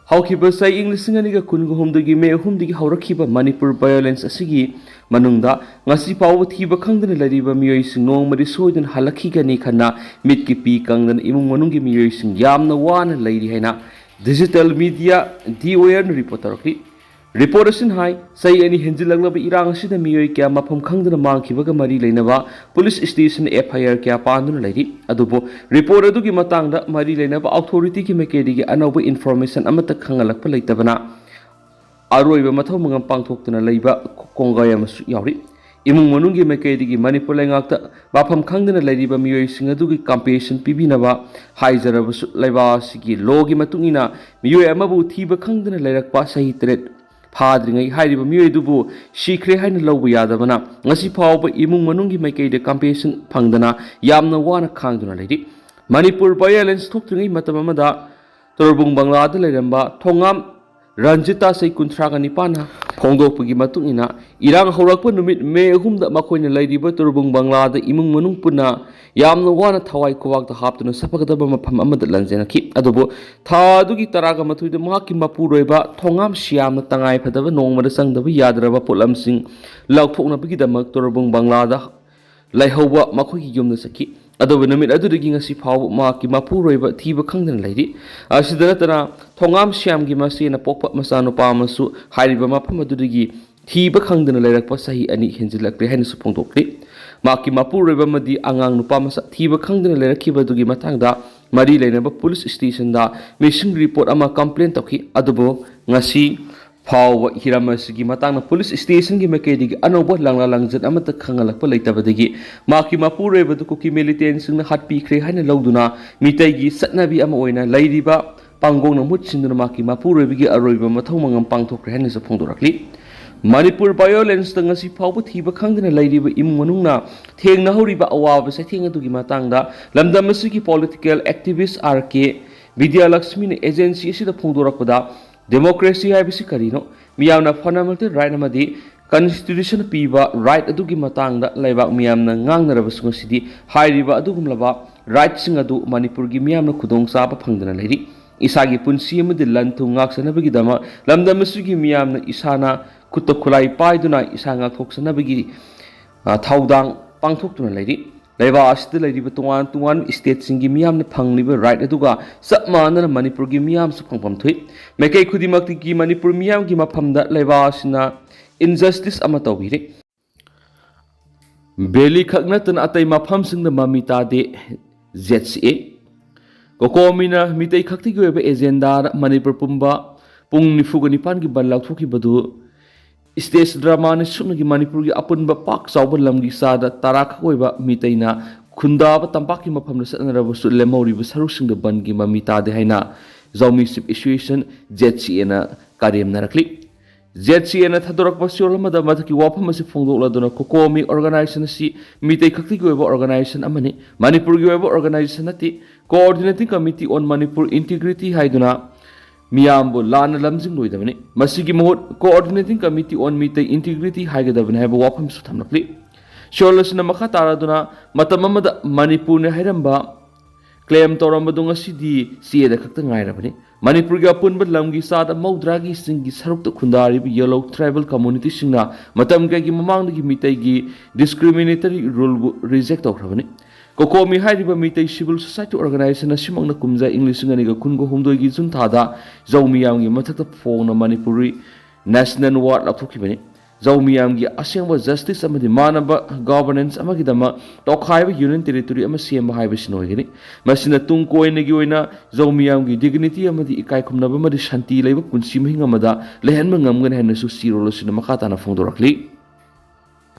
ꯍꯧꯈꯤꯕ ꯆꯍꯤ ꯏꯪ ꯂꯤꯁꯤꯡ ꯑꯅꯤꯒ ꯀꯨꯟꯒ ꯍꯨꯝꯗꯣꯏꯒꯤ ꯃꯦ ꯑꯍꯨꯝꯗꯒꯤ ꯍꯧꯔꯛꯈꯤꯕ ꯃꯅꯤꯄꯨꯔ ꯚꯥꯏꯑꯣꯂꯦꯟꯁ ꯑꯁꯤꯒꯤ ꯃꯅꯨꯡꯗ ꯉꯁꯤ ꯐꯥꯎꯕ ꯊꯤꯕ ꯈꯪꯗꯅ ꯂꯩꯔꯤꯕ ꯃꯤꯑꯣꯏꯁꯤꯡ ꯅꯣꯡꯃꯗꯤ ꯁꯣꯏꯗꯅ ꯍꯜꯂꯛꯈꯤꯒꯅꯤ ꯈꯟꯅ ꯃꯤꯠꯀꯤ ꯄꯤ ꯀꯪꯗꯅ ꯏꯃꯨꯡ ꯃꯅꯨꯡꯒꯤ ꯃꯤꯑꯣꯏꯁꯤꯡ ꯌꯥꯝꯅ ꯋꯥꯅ ꯂꯩꯔꯤ ꯍꯥꯏꯅ ꯗꯤꯖꯤꯇꯦꯜ ꯃꯤꯗꯤꯌꯥ ꯗꯤ ꯑꯣ ꯑꯦꯟ ꯔꯤꯄꯣꯔꯠ ꯇꯧꯔꯛꯂꯤ꯫ ꯔꯤꯄꯣꯔꯠ ꯑꯁꯤꯅ ꯍꯥꯏ, ꯆꯍꯤ ꯑꯅꯤ ꯍꯦꯟꯖꯤꯜꯂꯛꯂꯕ ꯏꯔꯥꯡ ꯑꯁꯤꯗ ꯃꯤꯑꯣꯏ ꯀꯌꯥ ꯃꯐꯝ ꯈꯪꯗꯅ ꯃꯥꯡꯈꯤꯕꯒ ꯃꯔꯤ ꯂꯩꯅꯕ ꯄꯨꯂꯤꯁ ꯁ꯭ꯇꯦꯁꯟ ꯑꯦꯐ ꯑꯥꯏ ꯑꯥꯔ ꯀꯌꯥ ꯄꯥꯟꯗꯨꯅ ꯂꯩꯔꯤ꯫ ꯑꯗꯨꯕꯨ ꯔꯤꯄꯣꯔꯠ ꯑꯗꯨꯒꯤ ꯃꯇꯥꯡꯗ ꯃꯔꯤ ꯂꯩꯅꯕ ꯑꯣꯊꯣꯔꯤꯇꯤꯒꯤ ꯃꯥꯏꯀꯩꯗꯒꯤ ꯑꯅꯧꯕ ꯏꯟꯐꯣꯔꯃꯦꯁꯟ ꯑꯃꯠꯇ ꯈꯪꯍꯜꯂꯛꯄ ꯂꯩꯇꯕꯅ ꯑꯔꯣꯏꯕ ꯃꯊꯧ ꯃꯉꯝ ꯄꯥꯡꯊꯣꯛꯇꯨꯅ ꯂꯩꯕ ꯀꯣꯡꯒꯥꯏ ꯑꯃꯁꯨ ꯌꯥꯎꯔꯤ꯫ ꯏꯃꯨꯡ ꯃꯅꯨꯡꯒꯤ ꯃꯥꯏꯀꯩꯗꯒꯤ ꯃꯅꯤꯄꯨꯔ ꯂꯩꯉꯥꯛꯇ ꯃꯐꯝ ꯈꯪꯗꯅ ꯂꯩꯔꯤꯕ ꯃꯤꯑꯣꯏꯁꯤꯡ ꯑꯗꯨꯒꯤ ꯀꯝꯄꯦꯟꯁꯦꯁꯟ ꯄꯤꯕꯤꯅꯕ ꯍꯥꯏꯖꯔꯕꯁꯨ, ꯂꯩꯕꯥꯛ ꯑꯁꯤꯒꯤ ꯂꯣꯒꯤ ꯃꯇꯨꯡ ꯏꯟꯅ ꯃꯤꯑꯣꯏ ꯑꯃꯕꯨ ꯊꯤꯕ ꯈꯪꯗꯅ ꯂꯩꯔꯛꯄ ꯆꯍꯤ ꯇꯔꯦꯠ ꯐꯥꯗ꯭ꯔꯤꯉꯩ ꯍꯥꯏꯔꯤꯕ ꯃꯤꯑꯣꯏ ꯑꯗꯨꯕꯨ ꯁꯤꯈ꯭ꯔꯦ ꯍꯥꯏꯅ ꯂꯧꯕ ꯌꯥꯗꯕꯅ ꯉꯁꯤ ꯐꯥꯎꯕ ꯏꯃꯨꯡ ꯃꯅꯨꯡꯒꯤ ꯃꯥꯏꯀꯩꯗ ꯀꯝꯄꯦꯟꯁꯦꯁꯟ ꯐꯪꯗꯅ ꯌꯥꯝꯅ ꯋꯥꯅ ꯈꯥꯡꯗꯨꯅ ꯂꯩꯔꯤ꯫ ꯃꯅꯤꯄꯨꯔ ꯚꯥꯏꯑꯣꯂꯦꯟꯁ ꯊꯣꯛꯇ꯭ꯔꯤꯉꯩ ꯃꯇꯝ ꯑꯃꯗ ꯇꯣꯔꯕꯨꯡ ꯕꯪꯂꯥꯗ ꯂꯩꯔꯝꯕ ꯊꯣꯉꯥꯝ ꯔꯟꯖꯤꯇꯥ, ꯆꯍꯤ ꯀꯨꯟꯊ꯭ꯔꯥꯒ ꯅꯤꯄꯥꯟꯅ ꯐꯣꯡꯗꯣꯛꯄꯒꯤ ꯃꯇꯨꯡ ꯏꯟꯅ, ꯏꯔꯥꯡ ꯍꯧꯔꯛꯄ ꯅꯨꯃꯤꯠ ꯃꯦ ꯑꯍꯨꯝꯗ ꯃꯈꯣꯏꯅ ꯂꯩꯔꯤꯕ ꯇꯣꯔꯕꯨꯡ ꯕꯪꯂꯥꯗ ꯏꯃꯨꯡ ꯃꯅꯨꯡ ꯄꯨꯟꯅ ꯌꯥꯝꯅ ꯋꯥꯅ ꯊꯋꯥꯏ ꯈꯨꯕꯥꯛꯇ ꯍꯥꯞꯇꯨꯅ ꯆꯠꯄꯒꯗꯕ ꯃꯐꯝ ꯑꯃꯗ ꯂꯥꯟꯖꯦꯟꯅꯈꯤ꯫ ꯑꯗꯨꯕꯨ ꯊꯥ ꯑꯗꯨꯒꯤ ꯇꯔꯥꯒ ꯃꯥꯊꯣꯏꯗ ꯃꯍꯥꯛꯀꯤ ꯃꯄꯨꯔꯣꯏꯕ ꯊꯣꯉꯥꯝ ꯁꯤꯌꯥꯝꯅ ꯇꯉꯥꯏ ꯐꯗꯕ ꯅꯣꯡꯃꯗ ꯆꯪꯗꯕ ꯌꯥꯗ꯭ꯔꯕ ꯄꯣꯠꯂꯝꯁꯤꯡ ꯂꯧꯊꯣꯛꯅꯕꯒꯤꯗꯃꯛ ꯇꯣꯔꯕꯨꯡ ꯕꯪꯂꯥꯗ ꯂꯩꯍꯧꯕ ꯃꯈꯣꯏꯒꯤ ꯌꯨꯝꯗ ꯆꯠꯈꯤ꯫ ꯑꯗꯨꯕꯨ ꯅꯨꯃꯤꯠ ꯑꯗꯨꯗꯒꯤ ꯉꯁꯤ ꯐꯥꯎꯕ ꯃꯍꯥꯛꯀꯤ ꯃꯄꯨꯔꯣꯏꯕ ꯊꯤꯕ ꯈꯪꯗꯅ ꯂꯩꯔꯤ꯫ ꯑꯁꯤꯗ ꯅꯠꯇꯅ, ꯊꯣꯉꯥꯝ ꯁ꯭ꯌꯥꯝꯒꯤ ꯃꯆꯦꯅ ꯄꯣꯛꯄ ꯃꯆꯥꯅꯨꯄꯥ ꯑꯃꯁꯨ ꯍꯥꯏꯔꯤꯕ ꯃꯐꯝ ꯑꯗꯨꯗꯒꯤ ꯊꯤꯕ ꯈꯪꯗꯅ ꯂꯩꯔꯛꯄ ꯆꯍꯤ ꯑꯅꯤ ꯍꯦꯟꯖꯤꯜꯂꯛꯂꯦ ꯍꯥꯏꯅꯁꯨ ꯐꯣꯡꯗꯣꯛꯂꯤ꯫ ꯃꯍꯥꯛꯀꯤ ꯃꯄꯨꯔꯣꯏꯕ ꯑꯃꯗꯤ ꯑꯉꯥꯡ ꯅꯨꯄꯥ ꯃꯆꯥ ꯊꯤꯕ ꯈꯪꯗꯅ ꯂꯩꯔꯛꯈꯤꯕ ꯑꯗꯨꯒꯤ ꯃꯇꯥꯡꯗ ꯃꯔꯤ ꯂꯩꯅꯕ ꯄꯨꯂꯤꯁ ꯁ꯭ꯇꯦꯁꯟꯗ ꯃꯤꯁꯤꯡ ꯔꯤꯄꯣꯔꯠ ꯑꯃ ꯀꯝꯄ꯭ꯂꯦꯟ ꯇꯧꯈꯤ꯫ ꯑꯗꯨꯕꯨ ꯉꯁꯤ ꯐꯥꯎꯕ ꯍꯤꯔꯝ ꯑꯁꯤꯒꯤ ꯃꯇꯥꯡꯗ ꯄꯨꯂꯤꯁ ꯁ꯭ꯇꯦꯁꯟꯒꯤ ꯃꯥꯏꯀꯩꯗꯒꯤ ꯑꯅꯧꯕ ꯂꯪꯂꯥ ꯂꯪꯖꯠ ꯑꯃꯠꯇ ꯈꯪꯍꯜꯂꯛꯄ ꯂꯩꯇꯕꯗꯒꯤ ꯃꯍꯥꯛꯀꯤ ꯃꯄꯨꯔꯣꯏꯕꯗꯨ ꯀꯨꯀꯤ ꯃꯤꯂꯤꯇꯦꯟꯁꯤꯡꯅ ꯍꯥꯠꯄꯤꯈ꯭ꯔꯦ ꯍꯥꯏꯅ ꯂꯧꯗꯨꯅ ꯃꯤꯇꯩꯒꯤ ꯆꯠꯅꯕꯤ ꯑꯃ ꯑꯣꯏꯅ ꯂꯩꯔꯤꯕ ꯄꯥꯡꯒꯣꯡꯅ ꯃꯍꯨꯠ ꯁꯤꯟꯗꯨꯅ ꯃꯍꯥꯛꯀꯤ ꯃꯄꯨꯔꯣꯏꯕꯒꯤ ꯑꯔꯣꯏꯕ ꯃꯊꯧ ꯃꯉꯝ ꯄꯥꯡꯊꯣꯛꯈ꯭ꯔꯦ ꯍꯥꯏꯅꯁꯨ ꯐꯣꯡꯗꯣꯔꯛꯂꯤ꯫ ꯃꯅꯤꯄꯨꯔ ꯚꯥꯏꯑꯣꯂꯦꯟꯁꯇ ꯉꯁꯤ ꯐꯥꯎꯕ ꯊꯤꯕ ꯈꯪꯗꯅ ꯂꯩꯔꯤꯕ ꯏꯃꯨꯡ ꯃꯅꯨꯡꯅ ꯊꯦꯡꯅꯍꯧꯔꯤꯕ ꯑꯋꯥꯕ ꯆꯩꯊꯦꯡ ꯑꯗꯨꯒꯤ ꯃꯇꯥꯡꯗ ꯂꯝꯗꯝ ꯑꯁꯤꯒꯤ ꯄꯣꯂꯤꯇꯤꯀꯦꯜ ꯑꯦꯛꯇꯤꯚꯤꯁ꯭ꯠ ꯑꯥꯔ ꯀꯦ ꯕꯤꯗ꯭ꯌꯥꯂꯛꯁꯃꯤꯅ ꯑꯦꯖꯦꯟꯁꯤ ꯑꯁꯤꯗ ꯐꯣꯡꯗꯣꯔꯛꯄꯗ, ꯗꯦꯃꯣꯀ꯭ꯔꯦꯁꯤ ꯍꯥꯏꯕꯁꯤ ꯀꯔꯤꯅꯣ? ꯃꯤꯌꯥꯝꯅ ꯐꯟꯗꯥꯃꯦꯟꯇꯦꯜ ꯔꯥꯏꯠ ꯑꯃꯗꯤ ꯀꯟꯁꯇꯤꯇ꯭ꯌꯨꯁꯟꯅ ꯄꯤꯕ ꯔꯥꯏꯠ ꯑꯗꯨꯒꯤ ꯃꯇꯥꯡꯗ ꯂꯩꯕꯥꯛ ꯃꯤꯌꯥꯝꯅ ꯉꯥꯡꯅꯔꯕꯁꯨ, ꯉꯁꯤꯗꯤ ꯍꯥꯏꯔꯤꯕ ꯑꯗꯨꯒꯨꯝꯂꯕ ꯔꯥꯏꯠꯁꯤꯡ ꯑꯗꯨ ꯃꯅꯤꯄꯨꯔꯒꯤ ꯃꯤꯌꯥꯝꯅ ꯈꯨꯗꯣꯡꯆꯥꯕ ꯐꯪꯗꯅ ꯂꯩꯔꯤ꯫ ꯏꯁꯥꯒꯤ ꯄꯨꯟꯁꯤ ꯑꯃꯗꯤ ꯂꯟ ꯊꯨꯝ ꯉꯥꯛꯆꯅꯕꯒꯤꯗꯃꯛ ꯂꯝꯗꯝ ꯑꯁꯤꯒꯤ ꯃꯤꯌꯥꯝꯅ ꯏꯁꯥꯅ ꯈꯨꯠꯇ ꯈꯨꯠꯂꯥꯏ ꯄꯥꯏꯗꯨꯅ ꯏꯁꯥ ꯉꯥꯛꯊꯣꯛꯆꯅꯕꯒꯤ, ꯑ, ꯊꯧꯗꯥꯡ ꯄꯥꯡꯊꯣꯛꯇꯨꯅ ꯂꯩꯔꯤ꯫ ꯂꯩꯕꯥꯛ ꯑꯁꯤꯗ ꯂꯩꯔꯤꯕ ꯇꯣꯉꯥꯟ ꯇꯣꯉꯥꯟꯕ ꯁ꯭ꯇꯦꯠꯁꯤꯡꯒꯤ ꯃꯤꯌꯥꯝꯅ ꯐꯪꯂꯤꯕ ꯔꯥꯏꯠ ꯑꯗꯨꯒ ꯆꯞ ꯃꯥꯟꯅꯅ ꯃꯅꯤꯄꯨꯔꯒꯤ ꯃꯤꯌꯥꯝꯁꯨ ꯐꯪꯐꯝ ꯊꯣꯛꯏ꯫ ꯃꯥꯏꯀꯩ ꯈꯨꯗꯤꯡꯃꯛꯇꯒꯤ ꯃꯅꯤꯄꯨꯔ ꯃꯤꯌꯥꯝꯒꯤ ꯃꯐꯝꯗ ꯂꯩꯕꯥꯛ ꯑꯁꯤꯅ ꯏꯟꯖꯁꯇꯤꯁ ꯑꯃ ꯇꯧꯕꯤꯔꯦ꯫ ꯚꯦꯂꯤ ꯈꯛ ꯅꯠꯇꯅ ꯑꯇꯩ ꯃꯐꯝꯁꯤꯡꯗ ꯃꯃꯤ ꯇꯥꯗꯦ꯫ ꯖꯦꯠ ꯁꯤ ꯑꯦ꯫ ꯀꯣꯀꯣꯃꯤꯅ ꯃꯤꯇꯩ ꯈꯛꯇꯒꯤ ꯑꯣꯏꯕ ꯑꯦꯖꯦꯟꯗꯥꯗ ꯃꯅꯤꯄꯨꯔ ꯄꯨꯝꯕ ꯄꯨꯡ ꯅꯤꯐꯨꯒ ꯅꯤꯄꯥꯟꯒꯤ ꯕꯟ ꯂꯥꯎꯊꯣꯛꯈꯤꯕꯗꯨ ꯁ꯭ꯇꯦꯖ ꯗ꯭ꯔꯃꯥꯅꯤ ꯁꯨꯞꯅꯒꯤ ꯃꯅꯤꯄꯨꯔꯒꯤ ꯑꯄꯨꯟꯕ ꯄꯥꯛ ꯆꯥꯎꯕ ꯂꯝꯒꯤ ꯆꯥꯗ ꯇꯔꯥ ꯈꯛ ꯑꯣꯏꯕ ꯃꯤꯇꯩꯅ ꯈꯨꯟꯗꯥꯕ ꯇꯝꯄꯥꯛꯀꯤ ꯃꯐꯝꯗ ꯆꯠꯅꯔꯕꯁꯨ ꯂꯦꯝꯍꯧꯔꯤꯕ ꯁꯔꯨꯛꯁꯤꯡꯗ ꯕꯟꯒꯤ ꯃꯃꯤ ꯇꯥꯗꯦ ꯍꯥꯏꯅ ꯖꯥꯎꯃꯤ ꯆꯤꯐ ꯑꯦꯁꯣꯁꯤꯌꯦꯁꯟ, ꯖꯦꯠ ꯁꯤ ꯑꯦꯅ ꯀꯔꯦꯝꯅꯔꯛꯂꯤ꯫ ꯖꯦꯠ ꯁꯤ ꯑꯦꯅ ꯊꯥꯗꯣꯔꯛꯄ ꯆꯦꯔꯣꯜ ꯑꯃꯗ ꯃꯊꯛꯀꯤ ꯋꯥꯐꯝ ꯑꯁꯤ ꯐꯣꯡꯗꯣꯛꯂꯗꯨꯅ, ꯀꯣꯀꯣꯃꯤ ꯑꯣꯔꯒꯅꯥꯏꯖꯦꯁꯟ ꯑꯁꯤ ꯃꯤꯇꯩ ꯈꯛꯇꯒꯤ ꯑꯣꯏꯕ ꯑꯣꯔꯒꯅꯥꯏꯖꯦꯁꯟ ꯑꯃꯅꯤ, ꯃꯅꯤꯄꯨꯔꯒꯤ ꯑꯣꯏꯕ ꯑꯣꯔꯒꯅꯥꯏꯖꯦꯁꯟ ꯅꯠꯇꯦ꯫ Coordinating Committee on Manipur Integrity ꯍꯥꯏꯗꯨꯅ ꯃꯤꯌꯥꯝꯕꯨ ꯂꯥꯟꯅ ꯂꯝꯖꯤꯡꯂꯣꯏꯗꯕꯅꯤ꯫ ꯃꯁꯤꯒꯤ ꯃꯍꯨꯠ Coordinating Committee on Meitei Integrity ꯍꯥꯏꯒꯗꯕꯅꯤ ꯍꯥꯏꯕ ꯋꯥꯐꯝꯁꯨ ꯊꯝꯂꯛꯂꯤ꯫ ꯆꯦꯔꯣꯜ ꯑꯁꯤꯅ ꯃꯈꯥ ꯇꯥꯔꯗꯨꯅ, ꯃꯇꯝ ꯑꯃꯗ ꯃꯅꯤꯄꯨꯔꯅꯤ ꯍꯥꯏꯔꯝꯕ ꯀ꯭ꯂꯦꯝ ꯇꯧꯔꯝꯕꯗꯨ ꯉꯁꯤꯗꯤ ꯆꯦꯗ ꯈꯛꯇ ꯉꯥꯏꯔꯕꯅꯤ꯫ ꯃꯅꯤꯄꯨꯔꯒꯤ ꯑꯄꯨꯟꯕ ꯂꯝꯒꯤ ꯆꯥꯗ ꯃꯧꯗ꯭ꯔꯥꯒꯤ ꯆꯤꯡꯒꯤ ꯁꯔꯨꯛꯇ ꯈꯨꯟꯗꯥꯔꯤꯕ ꯌꯦꯂꯣ ꯇ꯭ꯔꯥꯏꯕꯦꯜ ꯀꯝꯃꯨꯅꯤꯇꯤꯁꯤꯡꯅ ꯃꯇꯝ ꯀꯌꯥꯒꯤ ꯃꯃꯥꯡꯗꯒꯤ ꯃꯤꯇꯩꯒꯤ ꯗꯤꯁꯀ꯭ꯔꯤꯃꯤꯅꯦꯇꯔꯤ ꯔꯨꯜꯕꯨ ꯔꯤꯖꯦꯛ ꯇꯧꯈ꯭ꯔꯕꯅꯤ꯫ ꯀꯣꯀꯣꯃꯤ ꯍꯥꯏꯔꯤꯕ ꯃꯤꯇꯩ ꯁꯤꯚꯤꯜ ꯁꯣꯁꯥꯏꯇꯤ ꯑꯣꯔꯒꯅꯥꯏꯖꯦꯁꯟ ꯑꯁꯤꯃꯛꯅ ꯀꯨꯝꯖꯥ ꯏꯪ ꯂꯤꯁꯤꯡ ꯑꯅꯤꯒ ꯀꯨꯟꯒ ꯍꯨꯝꯗꯣꯏꯒꯤ ꯖꯨꯟ ꯊꯥꯗ ꯖꯧ ꯃꯤꯌꯥꯝꯒꯤ ꯃꯊꯛꯇ ꯐꯣꯡꯅ ꯃꯅꯤꯄꯨꯔꯤ ꯅꯦꯁꯅꯦꯜ ꯋꯥꯔꯗ ꯂꯥꯎꯊꯣꯛꯈꯤꯕꯅꯤ꯫ ꯖꯧ ꯃꯤꯌꯥꯝꯒꯤ ꯑꯁꯦꯡꯕ ꯖꯁꯇꯤꯁ ꯑꯃꯗꯤ ꯃꯥꯟꯅꯕ ꯒꯣꯚꯔꯅꯦꯟꯁ ꯑꯃꯒꯤꯗꯃꯛ ꯇꯣꯈꯥꯏꯕ ꯌꯨꯅꯤꯌꯟ ꯇꯦꯔꯤꯇꯣꯔꯤ ꯑꯃ ꯁꯦꯝꯕ ꯍꯥꯏꯕꯁꯤꯅ ꯑꯣꯏꯒꯅꯤ꯫ ꯃꯁꯤꯅ ꯇꯨꯡ ꯀꯣꯏꯅꯒꯤ ꯑꯣꯏꯅ ꯖꯧ ꯃꯤꯌꯥꯝꯒꯤ ꯗꯤꯒꯅꯤꯇꯤ ꯑꯃꯗꯤ ꯏꯀꯥꯏ ꯈꯨꯝꯅꯕ ꯑꯃꯗꯤ ꯁꯥꯟꯇꯤ ꯂꯩꯕ ꯄꯨꯟꯁꯤ ꯃꯍꯤꯡ ꯑꯃꯗ ꯂꯩꯍꯟꯕ ꯉꯝꯒꯅꯤ ꯍꯥꯏꯅꯁꯨ ꯁꯤꯔꯣꯜ ꯑꯁꯤꯅ ꯃꯈꯥ ꯇꯥꯅ ꯐꯣꯡꯗꯣꯔꯛꯂꯤ꯫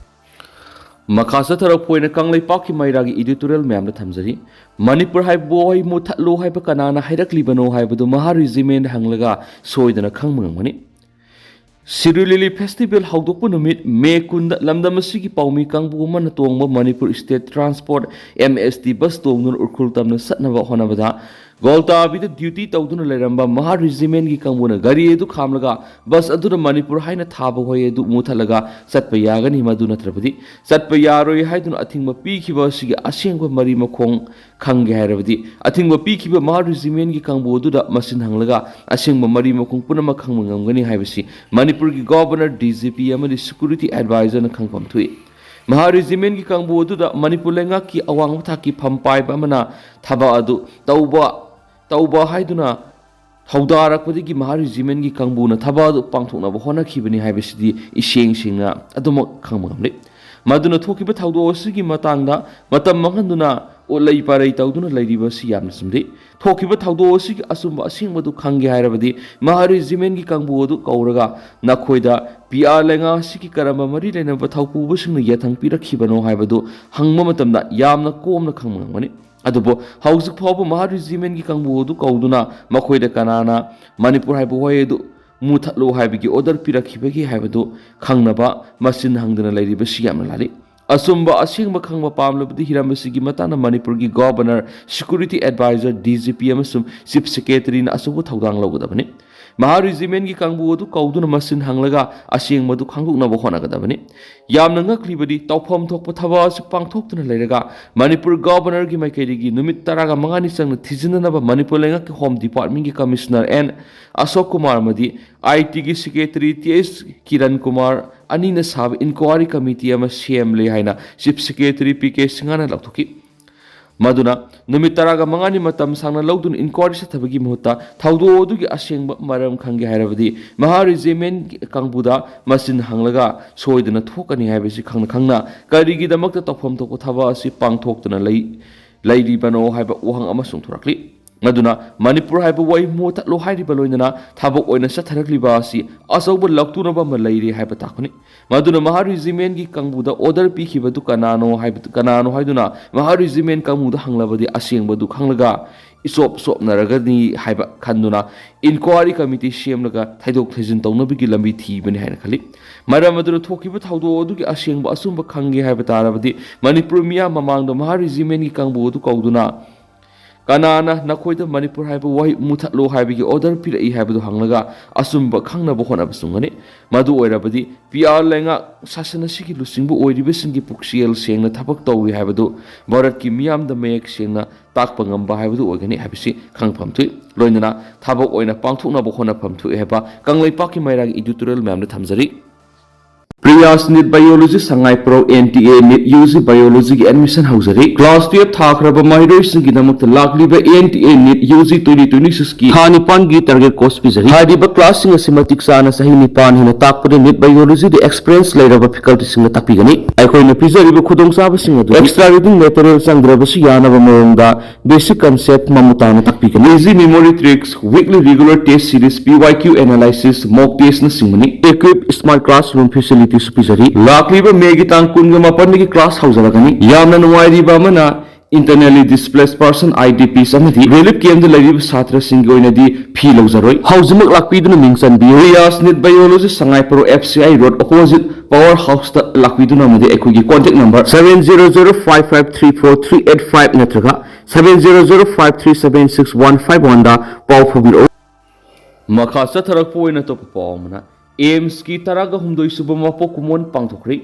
ꯃꯈꯥ ꯆꯠꯊꯔꯛꯄ ꯑꯣꯏꯅ ꯀꯪꯂꯩꯄꯥꯛꯀꯤ ꯃꯩꯔꯥꯒꯤ ꯏꯗꯤꯇꯣꯔꯤꯌꯦꯜ ꯃꯌꯥꯝꯗ ꯊꯝꯖꯔꯤ꯫ ꯃꯅꯤꯄꯨꯔ ꯍꯥꯏꯕ ꯋꯥꯍꯩ ꯃꯨꯊꯠꯂꯣ ꯍꯥꯏꯕ ꯀꯅꯥꯅ ꯍꯥꯏꯔꯛꯂꯤꯕꯅꯣ ꯍꯥꯏꯕꯗꯨ ꯃꯍꯥ ꯔꯤꯖꯤꯃꯦꯟꯗ ꯍꯪꯂꯒ ꯁꯣꯏꯗꯅ ꯈꯪꯕ ꯉꯝꯒꯅꯤ꯫ ꯁꯤꯔꯨꯏ ꯂꯤꯂꯤ ꯐꯦꯁꯇꯤꯚꯦꯜ ꯍꯧꯗꯣꯛꯄ ꯅꯨꯃꯤꯠ ꯃꯦ ꯀꯨꯟꯗ ꯂꯝꯗꯝ ꯑꯁꯤꯒꯤ ꯄꯥꯎꯃꯤ ꯀꯥꯡꯕꯨ ꯑꯃꯅ ꯇꯣꯡꯕ Manipur state transport, MST, bus ꯇꯣꯡꯗꯨꯅ ꯎꯈ꯭ꯔꯨꯜ ꯇꯝꯅ ꯆꯠꯅꯕ ꯍꯣꯠꯅꯕꯗ ꯒꯣꯜꯇꯥꯕꯤꯗ ꯗ꯭ꯌꯨꯇꯤ ꯇꯧꯗꯨꯅ ꯂꯩꯔꯝꯕ ꯃꯍꯥ ꯔꯤꯖꯤꯃꯦꯟꯒꯤ ꯀꯥꯡꯕꯨꯅ ꯒꯥꯔꯤ ꯑꯗꯨ ꯈꯥꯝꯂꯒ ꯕꯁ ꯑꯗꯨꯗ ꯃꯅꯤꯄꯨꯔ ꯍꯥꯏꯅ ꯊꯥꯕ ꯋꯥꯍꯩ ꯑꯗꯨ ꯃꯨꯊꯠꯂꯒ ꯆꯠꯄ ꯌꯥꯒꯅꯤ, ꯃꯗꯨ ꯅꯠꯇ꯭ꯔꯕꯗꯤ ꯆꯠꯄ ꯌꯥꯔꯣꯏ ꯍꯥꯏꯗꯨꯅ ꯑꯊꯤꯡꯕ ꯄꯤꯈꯤꯕ ꯑꯁꯤꯒꯤ ꯑꯁꯦꯡꯕ ꯃꯔꯤ ꯃꯈꯣꯡ ꯈꯪꯒꯦ ꯍꯥꯏꯔꯕꯗꯤ ꯑꯊꯤꯡꯕ ꯄꯤꯈꯤꯕ ꯃꯍꯥ ꯔꯤꯖꯤꯃꯦꯟꯒꯤ ꯀꯥꯡꯕꯨ ꯑꯗꯨꯗ ꯃꯁꯤꯟ ꯍꯪꯂꯒ ꯑꯁꯦꯡꯕ ꯃꯔꯤ ꯃꯈꯣꯡ ꯄꯨꯝꯅꯃꯛ ꯈꯪꯕ ꯉꯝꯒꯅꯤ ꯍꯥꯏꯕꯁꯤ ꯃꯅꯤꯄꯨꯔꯒꯤ ꯒꯣꯚꯔꯅꯔ, DGP ꯑꯃꯗꯤ ꯁꯦꯀ꯭ꯌꯨꯔꯤꯇꯤ ꯑꯦꯗꯚꯥꯏꯖꯔꯅ ꯈꯪꯐꯝ ꯊꯣꯛꯏ꯫ ꯃꯍꯥ ꯔꯤꯖꯤꯃꯦꯟꯒꯤ ꯀꯥꯡꯕꯨ ꯑꯗꯨꯗ ꯃꯅꯤꯄꯨꯔ ꯂꯩꯉꯥꯛꯀꯤ ꯑꯋꯥꯡꯕ ꯊꯥꯛꯀꯤ ꯐꯝ ꯄꯥꯏꯕ ꯑꯃꯅ ꯊꯕꯛ ꯑꯗꯨ ꯇꯧꯕ, ꯇꯧꯕ ꯍꯥꯏꯗꯨꯅ ꯊꯧꯗꯥꯔꯛꯄꯗꯒꯤ ꯃꯍꯥ ꯔꯤꯖꯤꯃꯦꯟꯒꯤ ꯀꯥꯡꯕꯨꯅ ꯊꯕꯛ ꯑꯗꯨ ꯄꯥꯡꯊꯣꯛꯅꯕ ꯍꯣꯠꯅꯈꯤꯕꯅꯤ ꯍꯥꯏꯕꯁꯤꯗꯤ ꯏꯁꯦꯡ ꯁꯦꯡꯅ ꯑꯗꯨꯃꯛ ꯈꯪꯕ ꯉꯝꯂꯦ꯫ ꯃꯗꯨꯅ ꯊꯣꯛꯈꯤꯕ ꯊꯧꯗꯣꯛ ꯑꯁꯤꯒꯤ ꯃꯇꯥꯡꯗ ꯃꯇꯝ ꯃꯥꯡꯍꯟꯗꯨꯅ ꯎꯠꯂꯩ ꯄꯥꯔꯩ ꯇꯧꯗꯨꯅ ꯂꯩꯔꯤꯕ ꯑꯁꯤ ꯌꯥꯝꯅ ꯆꯨꯝꯗꯦ꯫ ꯊꯣꯛꯈꯤꯕ ꯊꯧꯗꯣꯛ ꯑꯁꯤꯒꯤ ꯑꯆꯨꯝꯕ ꯑꯁꯦꯡꯕꯗꯨ ꯈꯪꯒꯦ ꯍꯥꯏꯔꯕꯗꯤ ꯃꯍꯥ ꯔꯤꯖꯤꯃꯦꯟꯒꯤ ꯀꯥꯡꯕꯨ ꯑꯗꯨ ꯀꯧꯔꯒ ꯅꯈꯣꯏꯗ ꯄꯤꯌꯥꯔ ꯂꯩꯉꯥꯛ ꯑꯁꯤꯒꯤ ꯀꯔꯝꯕ ꯃꯔꯤ ꯂꯩꯅꯕ ꯊꯧꯄꯨꯕꯁꯤꯡꯅ ꯌꯥꯊꯪ ꯄꯤꯔꯛꯈꯤꯕꯅꯣ ꯍꯥꯏꯕꯗꯨ ꯍꯪꯕ ꯃꯇꯝꯗ ꯌꯥꯝꯅ ꯀꯣꯝꯅ ꯈꯪꯕ ꯉꯝꯒꯅꯤ꯫ ꯑꯗꯨꯕꯨ ꯍꯧꯖꯤꯛ ꯐꯥꯎꯕ ꯃꯍꯥ ꯔꯤꯖꯤꯃꯦꯟꯒꯤ ꯀꯥꯡꯕꯨ ꯑꯗꯨ ꯀꯧꯗꯨꯅ ꯃꯈꯣꯏꯗ ꯀꯅꯥꯅ ꯃꯅꯤꯄꯨꯔ ꯍꯥꯏꯕ ꯋꯥꯍꯩ ꯑꯗꯨ ꯃꯨꯊꯠꯂꯨ ꯍꯥꯏꯕꯒꯤ ꯑꯣꯔꯗꯔ ꯄꯤꯔꯛꯈꯤꯕꯒꯦ ꯍꯥꯏꯕꯗꯨ ꯈꯪꯅꯕ ꯃꯁꯤꯟ ꯍꯪꯗꯅ ꯂꯩꯔꯤꯕꯁꯤ ꯌꯥꯝꯅ ꯂꯥꯜꯂꯤ꯫ ꯑꯆꯨꯝꯕ ꯑꯁꯦꯡꯕ ꯈꯪꯕ ꯄꯥꯝꯂꯕꯗꯤ ꯍꯤꯔꯝ ꯑꯁꯤꯒꯤ ꯃꯇꯥꯡꯗ ꯃꯅꯤꯄꯨꯔꯒꯤ ꯒꯣꯚꯔꯅꯔ, ꯁꯦꯀ꯭ꯌꯨꯔꯤꯇꯤ ꯑꯦꯗꯚꯥꯏꯖꯔ, DGP ꯑꯃꯁꯨꯡ ꯆꯤꯐ ꯁꯦꯀ꯭ꯔꯦꯇꯔꯤꯅ ꯑꯆꯧꯕ ꯊꯧꯗꯥꯡ ꯂꯧꯒꯗꯕꯅꯤ꯫ ꯃꯍꯥ ꯔꯤꯖꯤꯃꯦꯟꯒꯤ ꯀꯥꯡꯕꯨ ꯑꯗꯨ ꯀꯧꯗꯨꯅ ꯃꯁꯤꯟ ꯍꯪꯂꯒ ꯑꯁꯦꯡꯕꯗꯨ ꯈꯪꯗꯣꯛꯅꯕ ꯍꯣꯠꯅꯒꯗꯕꯅꯤ꯫ ꯌꯥꯝꯅ ꯉꯛꯂꯤꯕꯗꯤ ꯇꯧꯐꯝ ꯊꯣꯛꯄ ꯊꯕꯛ ꯑꯁꯤ ꯄꯥꯡꯊꯣꯛꯇꯨꯅ ꯂꯩꯔꯒ ꯃꯅꯤꯄꯨꯔ ꯒꯣꯚꯔꯅꯔꯒꯤ ꯃꯥꯏꯀꯩꯗꯒꯤ ꯅꯨꯃꯤꯠ ꯇꯔꯥꯒ ꯃꯉꯥꯅꯤ ꯆꯪꯅ ꯊꯤꯖꯤꯟꯅꯅꯕ ꯃꯅꯤꯄꯨꯔ ꯂꯩꯉꯥꯛꯀꯤ ꯍꯣꯝ ꯗꯤꯄꯥꯔꯠꯃꯦꯟꯒꯤ ꯀꯃꯤꯁꯅꯔ ꯑꯦꯟ ꯑꯁꯣꯛ ꯀꯨꯃꯥꯔ ꯑꯃꯗꯤ ITꯒꯤ ꯁꯦꯀ꯭ꯔꯦꯇꯔꯤ ꯇꯤ ꯑꯦꯁ ꯀꯤꯔꯟ ꯀꯨꯃꯥꯔ ꯑꯅꯤꯅ ꯁꯥꯕ ꯏꯟꯀ꯭ꯋꯥꯔꯤ ꯀꯃꯤꯇꯤ ꯑꯃ ꯁꯦꯝꯂꯦ ꯍꯥꯏꯅ ꯆꯤꯐ ꯁꯦꯀ꯭ꯔꯦꯇꯔꯤ ꯄꯤ ꯀꯦ ꯁꯤꯡꯍꯅ ꯂꯥꯎꯊꯣꯛꯈꯤ꯫ ꯃꯗꯨꯅ ꯅꯨꯃꯤꯠ ꯇꯔꯥꯒ ꯃꯉꯥꯅꯤ ꯃꯇꯝ ꯁꯥꯡꯅ ꯂꯧꯗꯨꯅ ꯏꯟꯀ꯭ꯋꯥꯔꯤ ꯆꯠꯊꯕꯒꯤ ꯃꯍꯨꯠꯇ ꯊꯧꯗꯣꯛ ꯑꯗꯨꯒꯤ ꯑꯁꯦꯡꯕ ꯃꯔꯝ ꯈꯪꯒꯦ ꯍꯥꯏꯔꯕꯗꯤ ꯃꯍꯥ ꯔꯤꯖꯤꯃꯦꯟ ꯀꯥꯡꯕꯨꯗ ꯃꯆꯤꯟ ꯍꯪꯂꯒ ꯁꯣꯏꯗꯅ ꯊꯣꯛꯀꯅꯤ ꯍꯥꯏꯕꯁꯤ ꯈꯪꯅ ꯈꯪꯅ ꯀꯔꯤꯒꯤꯗꯃꯛꯇ ꯇꯧꯐꯝ ꯊꯣꯛꯄ ꯊꯕꯛ ꯑꯁꯤ ꯄꯥꯡꯊꯣꯛꯇꯨꯅ ꯂꯩ ꯂꯩꯔꯤꯕꯅꯣ ꯍꯥꯏꯕ ꯋꯥꯍꯪ ꯑꯃꯁꯨꯡ ꯊꯣꯔꯛꯂꯤ꯫ ꯃꯗꯨꯅ ꯃꯅꯤꯄꯨꯔ ꯍꯥꯏꯕ ꯋꯥꯍꯩ ꯃꯨꯊꯠꯂꯣ ꯍꯥꯏꯔꯤꯕ ꯂꯣꯏꯅꯅ ꯊꯕꯛ ꯑꯣꯏꯅ ꯆꯠꯊꯔꯛꯂꯤꯕ ꯑꯁꯤ ꯑꯆꯧꯕ ꯂꯥꯎꯊꯣꯛꯅꯕ ꯑꯃ ꯂꯩꯔꯦ ꯍꯥꯏꯕ ꯇꯥꯛꯄꯅꯤ꯫ ꯃꯗꯨꯅ ꯃꯍꯥ ꯔꯤꯖꯤꯃꯦꯟꯒꯤ ꯀꯥꯡꯕꯨꯗ ꯑꯣꯔꯗꯔ ꯄꯤꯈꯤꯕꯗꯨ ꯀꯅꯥꯅꯣ ꯍꯥꯏꯕ ꯀꯅꯥꯅꯣ ꯍꯥꯏꯗꯨꯅ ꯃꯍꯥ ꯔꯤꯖꯤꯃꯦꯟ ꯀꯥꯡꯕꯨꯗ ꯍꯪꯂꯕꯗꯤ ꯑꯁꯦꯡꯕꯗꯨ ꯈꯪꯂꯒ ꯏꯆꯣꯞ ꯆꯣꯞꯅꯔꯒꯅꯤ ꯍꯥꯏꯕ ꯈꯟꯗꯨꯅ ꯏꯟꯀ꯭ꯋꯥꯔꯤ ꯀꯃꯤꯇꯤ ꯁꯦꯝꯂꯒ ꯊꯩꯗꯣꯛ ꯊꯩꯖꯤꯟ ꯇꯧꯅꯕꯒꯤ ꯂꯝꯕꯤ ꯊꯤꯕꯅꯤ ꯍꯥꯏꯅ ꯈꯜꯂꯤ꯫ ꯃꯔꯝ ꯑꯗꯨꯅ ꯊꯣꯛꯈꯤꯕ ꯊꯧꯗꯣꯛ ꯑꯗꯨꯒꯤ ꯑꯁꯦꯡꯕ ꯑꯆꯨꯝꯕ ꯈꯪꯒꯦ ꯍꯥꯏꯕ ꯇꯥꯔꯕꯗꯤ ꯃꯅꯤꯄꯨꯔ ꯃꯤꯌꯥꯝ ꯃꯃꯥꯡꯗ ꯃꯍꯥ ꯔꯤꯖꯤꯃꯦꯟꯒꯤ ꯀꯥꯡꯕꯨ ꯑꯗꯨ ꯀꯧꯗꯨꯅ ꯀꯅꯥꯅ ꯅꯈꯣꯏꯗ ꯃꯅꯤꯄꯨꯔ ꯍꯥꯏꯕ ꯋꯥꯍꯩ ꯃꯨꯊꯠꯂꯣ ꯍꯥꯏꯕꯒꯤ ꯑꯣꯔꯗꯔ ꯄꯤꯔꯛꯏ ꯍꯥꯏꯕꯗꯨ ꯍꯪꯂꯒ ꯑꯆꯨꯝꯕ ꯈꯪꯅꯕ ꯍꯣꯠꯅꯕ ꯆꯨꯝꯒꯅꯤ꯫ ꯃꯗꯨ ꯑꯣꯏꯔꯕꯗꯤ ꯄꯤ ꯑꯥꯔ ꯂꯩꯉꯥꯛ ꯁꯥꯁꯟ ꯑꯁꯤꯒꯤ ꯂꯨꯆꯤꯡꯕ ꯑꯣꯏꯔꯤꯕꯁꯤꯡꯒꯤ ꯄꯨꯛꯆꯦꯜ ꯁꯦꯡꯅ ꯊꯕꯛ ꯇꯧꯔꯤ ꯍꯥꯏꯕꯗꯨ ꯚꯥꯔꯠꯀꯤ ꯃꯤꯌꯥꯝꯗ ꯃꯌꯦꯛ ꯁꯦꯡꯅ ꯇꯥꯛꯄ ꯉꯝꯕ ꯍꯥꯏꯕꯗꯨ ꯑꯣꯏꯒꯅꯤ ꯍꯥꯏꯕꯁꯤ ꯈꯪꯐꯝ ꯊꯣꯛꯏ꯫ ꯂꯣꯏꯅꯅ ꯊꯕꯛ ꯑꯣꯏꯅ ꯄꯥꯡꯊꯣꯛꯅꯕ ꯍꯣꯠꯅꯐꯝ ꯊꯣꯛꯏ ꯍꯥꯏꯕ ꯀꯪꯂꯩꯄꯥꯛꯀꯤ ꯃꯩꯔꯥꯒꯤ ꯏꯗꯤꯇꯣꯔꯤꯌꯦꯜ ꯃꯌꯥꯝꯗ ꯊꯝꯖꯔꯤ꯫ Prayas NEET biology Sangaiprou N T A NEET U G ꯕꯥꯏꯑꯣꯂꯣꯖꯤꯒꯤ ꯑꯦꯗꯃꯤꯁꯟ ꯍꯧꯖꯔꯤ꯫ ꯀ꯭ꯂꯥꯁ ꯇꯨꯌꯦꯜꯞ ꯊꯥꯈ꯭ꯔꯕ ꯃꯍꯩꯔꯣꯏꯁꯤꯡꯒꯤꯗꯃꯛꯇ ꯂꯥꯛꯂꯤꯕ N T A NEET U G twenty twenty ꯁꯤꯛꯁꯀꯤ ꯊꯥ ꯅꯤꯄꯥꯟꯒꯤ ꯇꯥꯔꯒꯦꯠ ꯀꯣꯔꯁ ꯄꯤꯖꯔꯤ꯫ ꯍꯥꯏꯔꯤꯕ ꯀ꯭ꯂꯥꯁꯁꯤꯡ ꯑꯁꯤ ꯃꯇꯤꯛ ꯆꯥꯅ ꯆꯍꯤ ꯅꯤꯄꯥꯟ ꯍꯦꯟꯅ ꯇꯥꯛꯄꯗ ꯅꯤꯠ ꯕꯥꯏꯑꯣꯂꯣꯖꯤꯗ ꯑꯦꯛꯁꯄꯤꯔꯤꯌꯦꯟꯁ ꯂꯩꯔꯕ ꯐꯦꯀꯜꯇꯤꯁꯤꯡꯅ ꯇꯥꯛꯄꯤꯒꯅꯤ꯫ ꯑꯩꯈꯣꯏꯅ ꯄꯤꯖꯔꯤꯕ ꯈꯨꯗꯣꯡꯆꯥꯕꯁꯤꯡ ꯑꯗꯨ ꯑꯦꯛꯁꯇ꯭ꯔꯥ ꯔꯤꯗꯤꯡ ꯃꯦꯇꯔꯤꯌꯦꯜ ꯆꯪꯗ꯭ꯔꯕꯁꯨ ꯌꯥꯅꯕ ꯃꯑꯣꯡꯗ ꯕꯦꯁꯤꯛ ꯀꯟꯁꯦꯞ ꯃꯃꯨꯠ ꯇꯥꯅ ꯇꯥꯛꯄꯤꯒꯅꯤ꯫ Easy memory tricks, weekly regular test series, P Y Q analysis, mock ꯇꯦꯁꯅꯆꯤꯡꯕꯅꯤ꯫ ꯏꯀ꯭ꯋꯤꯞ ꯁ꯭ꯃꯥꯔꯠ ꯀ꯭ꯂꯥꯁꯔꯨꯝ ꯐꯦꯁꯤꯂꯤꯇꯤꯁꯨ ꯄꯤꯖꯔꯤ꯫ ꯂꯥꯛꯂꯤꯕ ꯃꯦꯒꯤ ꯇꯥꯡ ꯀꯨꯟꯒ ꯃꯥꯄꯟꯗꯒꯤ ꯀ꯭ꯂꯥꯁ ꯍꯧꯖꯔꯒꯅꯤ꯫ ꯌꯥꯝꯅ ꯅꯨꯡꯉꯥꯏꯔꯤꯕ ꯑꯃꯅ, internally displaced person, I D Ps, ꯑꯃꯗꯤ ꯔꯤꯂꯤꯐ ꯀꯦꯝꯞꯇ ꯂꯩꯔꯤꯕ ꯁꯥꯇ꯭ꯔꯁꯤꯡꯒꯤ ꯑꯣꯏꯅꯗꯤ ꯐꯤ ꯂꯧꯖꯔꯣꯏ꯫ ꯍꯧꯖꯤꯛꯃꯛ ꯂꯥꯛꯄꯤꯗꯨꯅ ꯃꯤꯡ ꯆꯟꯕꯤꯌꯨ꯫ ꯔꯤꯌꯥꯁ NEET biology, Sangaiprou F C I road, opposite power ꯍꯥꯎꯁꯇ ꯂꯥꯛꯄꯤꯗꯨꯅ, ꯑꯃꯗꯤ ꯑꯩꯈꯣꯏꯒꯤ contact number seven zero zero five five three four three eight five ꯅꯠꯇ꯭ꯔꯒ seven zero zero five three seven six one five one ꯗ ꯄꯥꯎ ꯐꯥꯎꯕꯤꯔꯛꯎ꯫ ꯃꯈꯥ ꯆꯠꯊꯔꯛꯄ ꯑꯣꯏꯅ ꯑꯇꯣꯞꯄ ꯄꯥꯎ ꯑꯃꯅ, ꯑꯦꯝꯁꯀꯤ ꯇꯔꯥꯒ ꯍꯨꯝꯗꯣꯏ ꯁꯨꯕ ꯃꯄꯣꯛ ꯀꯨꯝꯑꯣꯟ ꯄꯥꯡꯊꯣꯛꯈ꯭ꯔꯦ꯫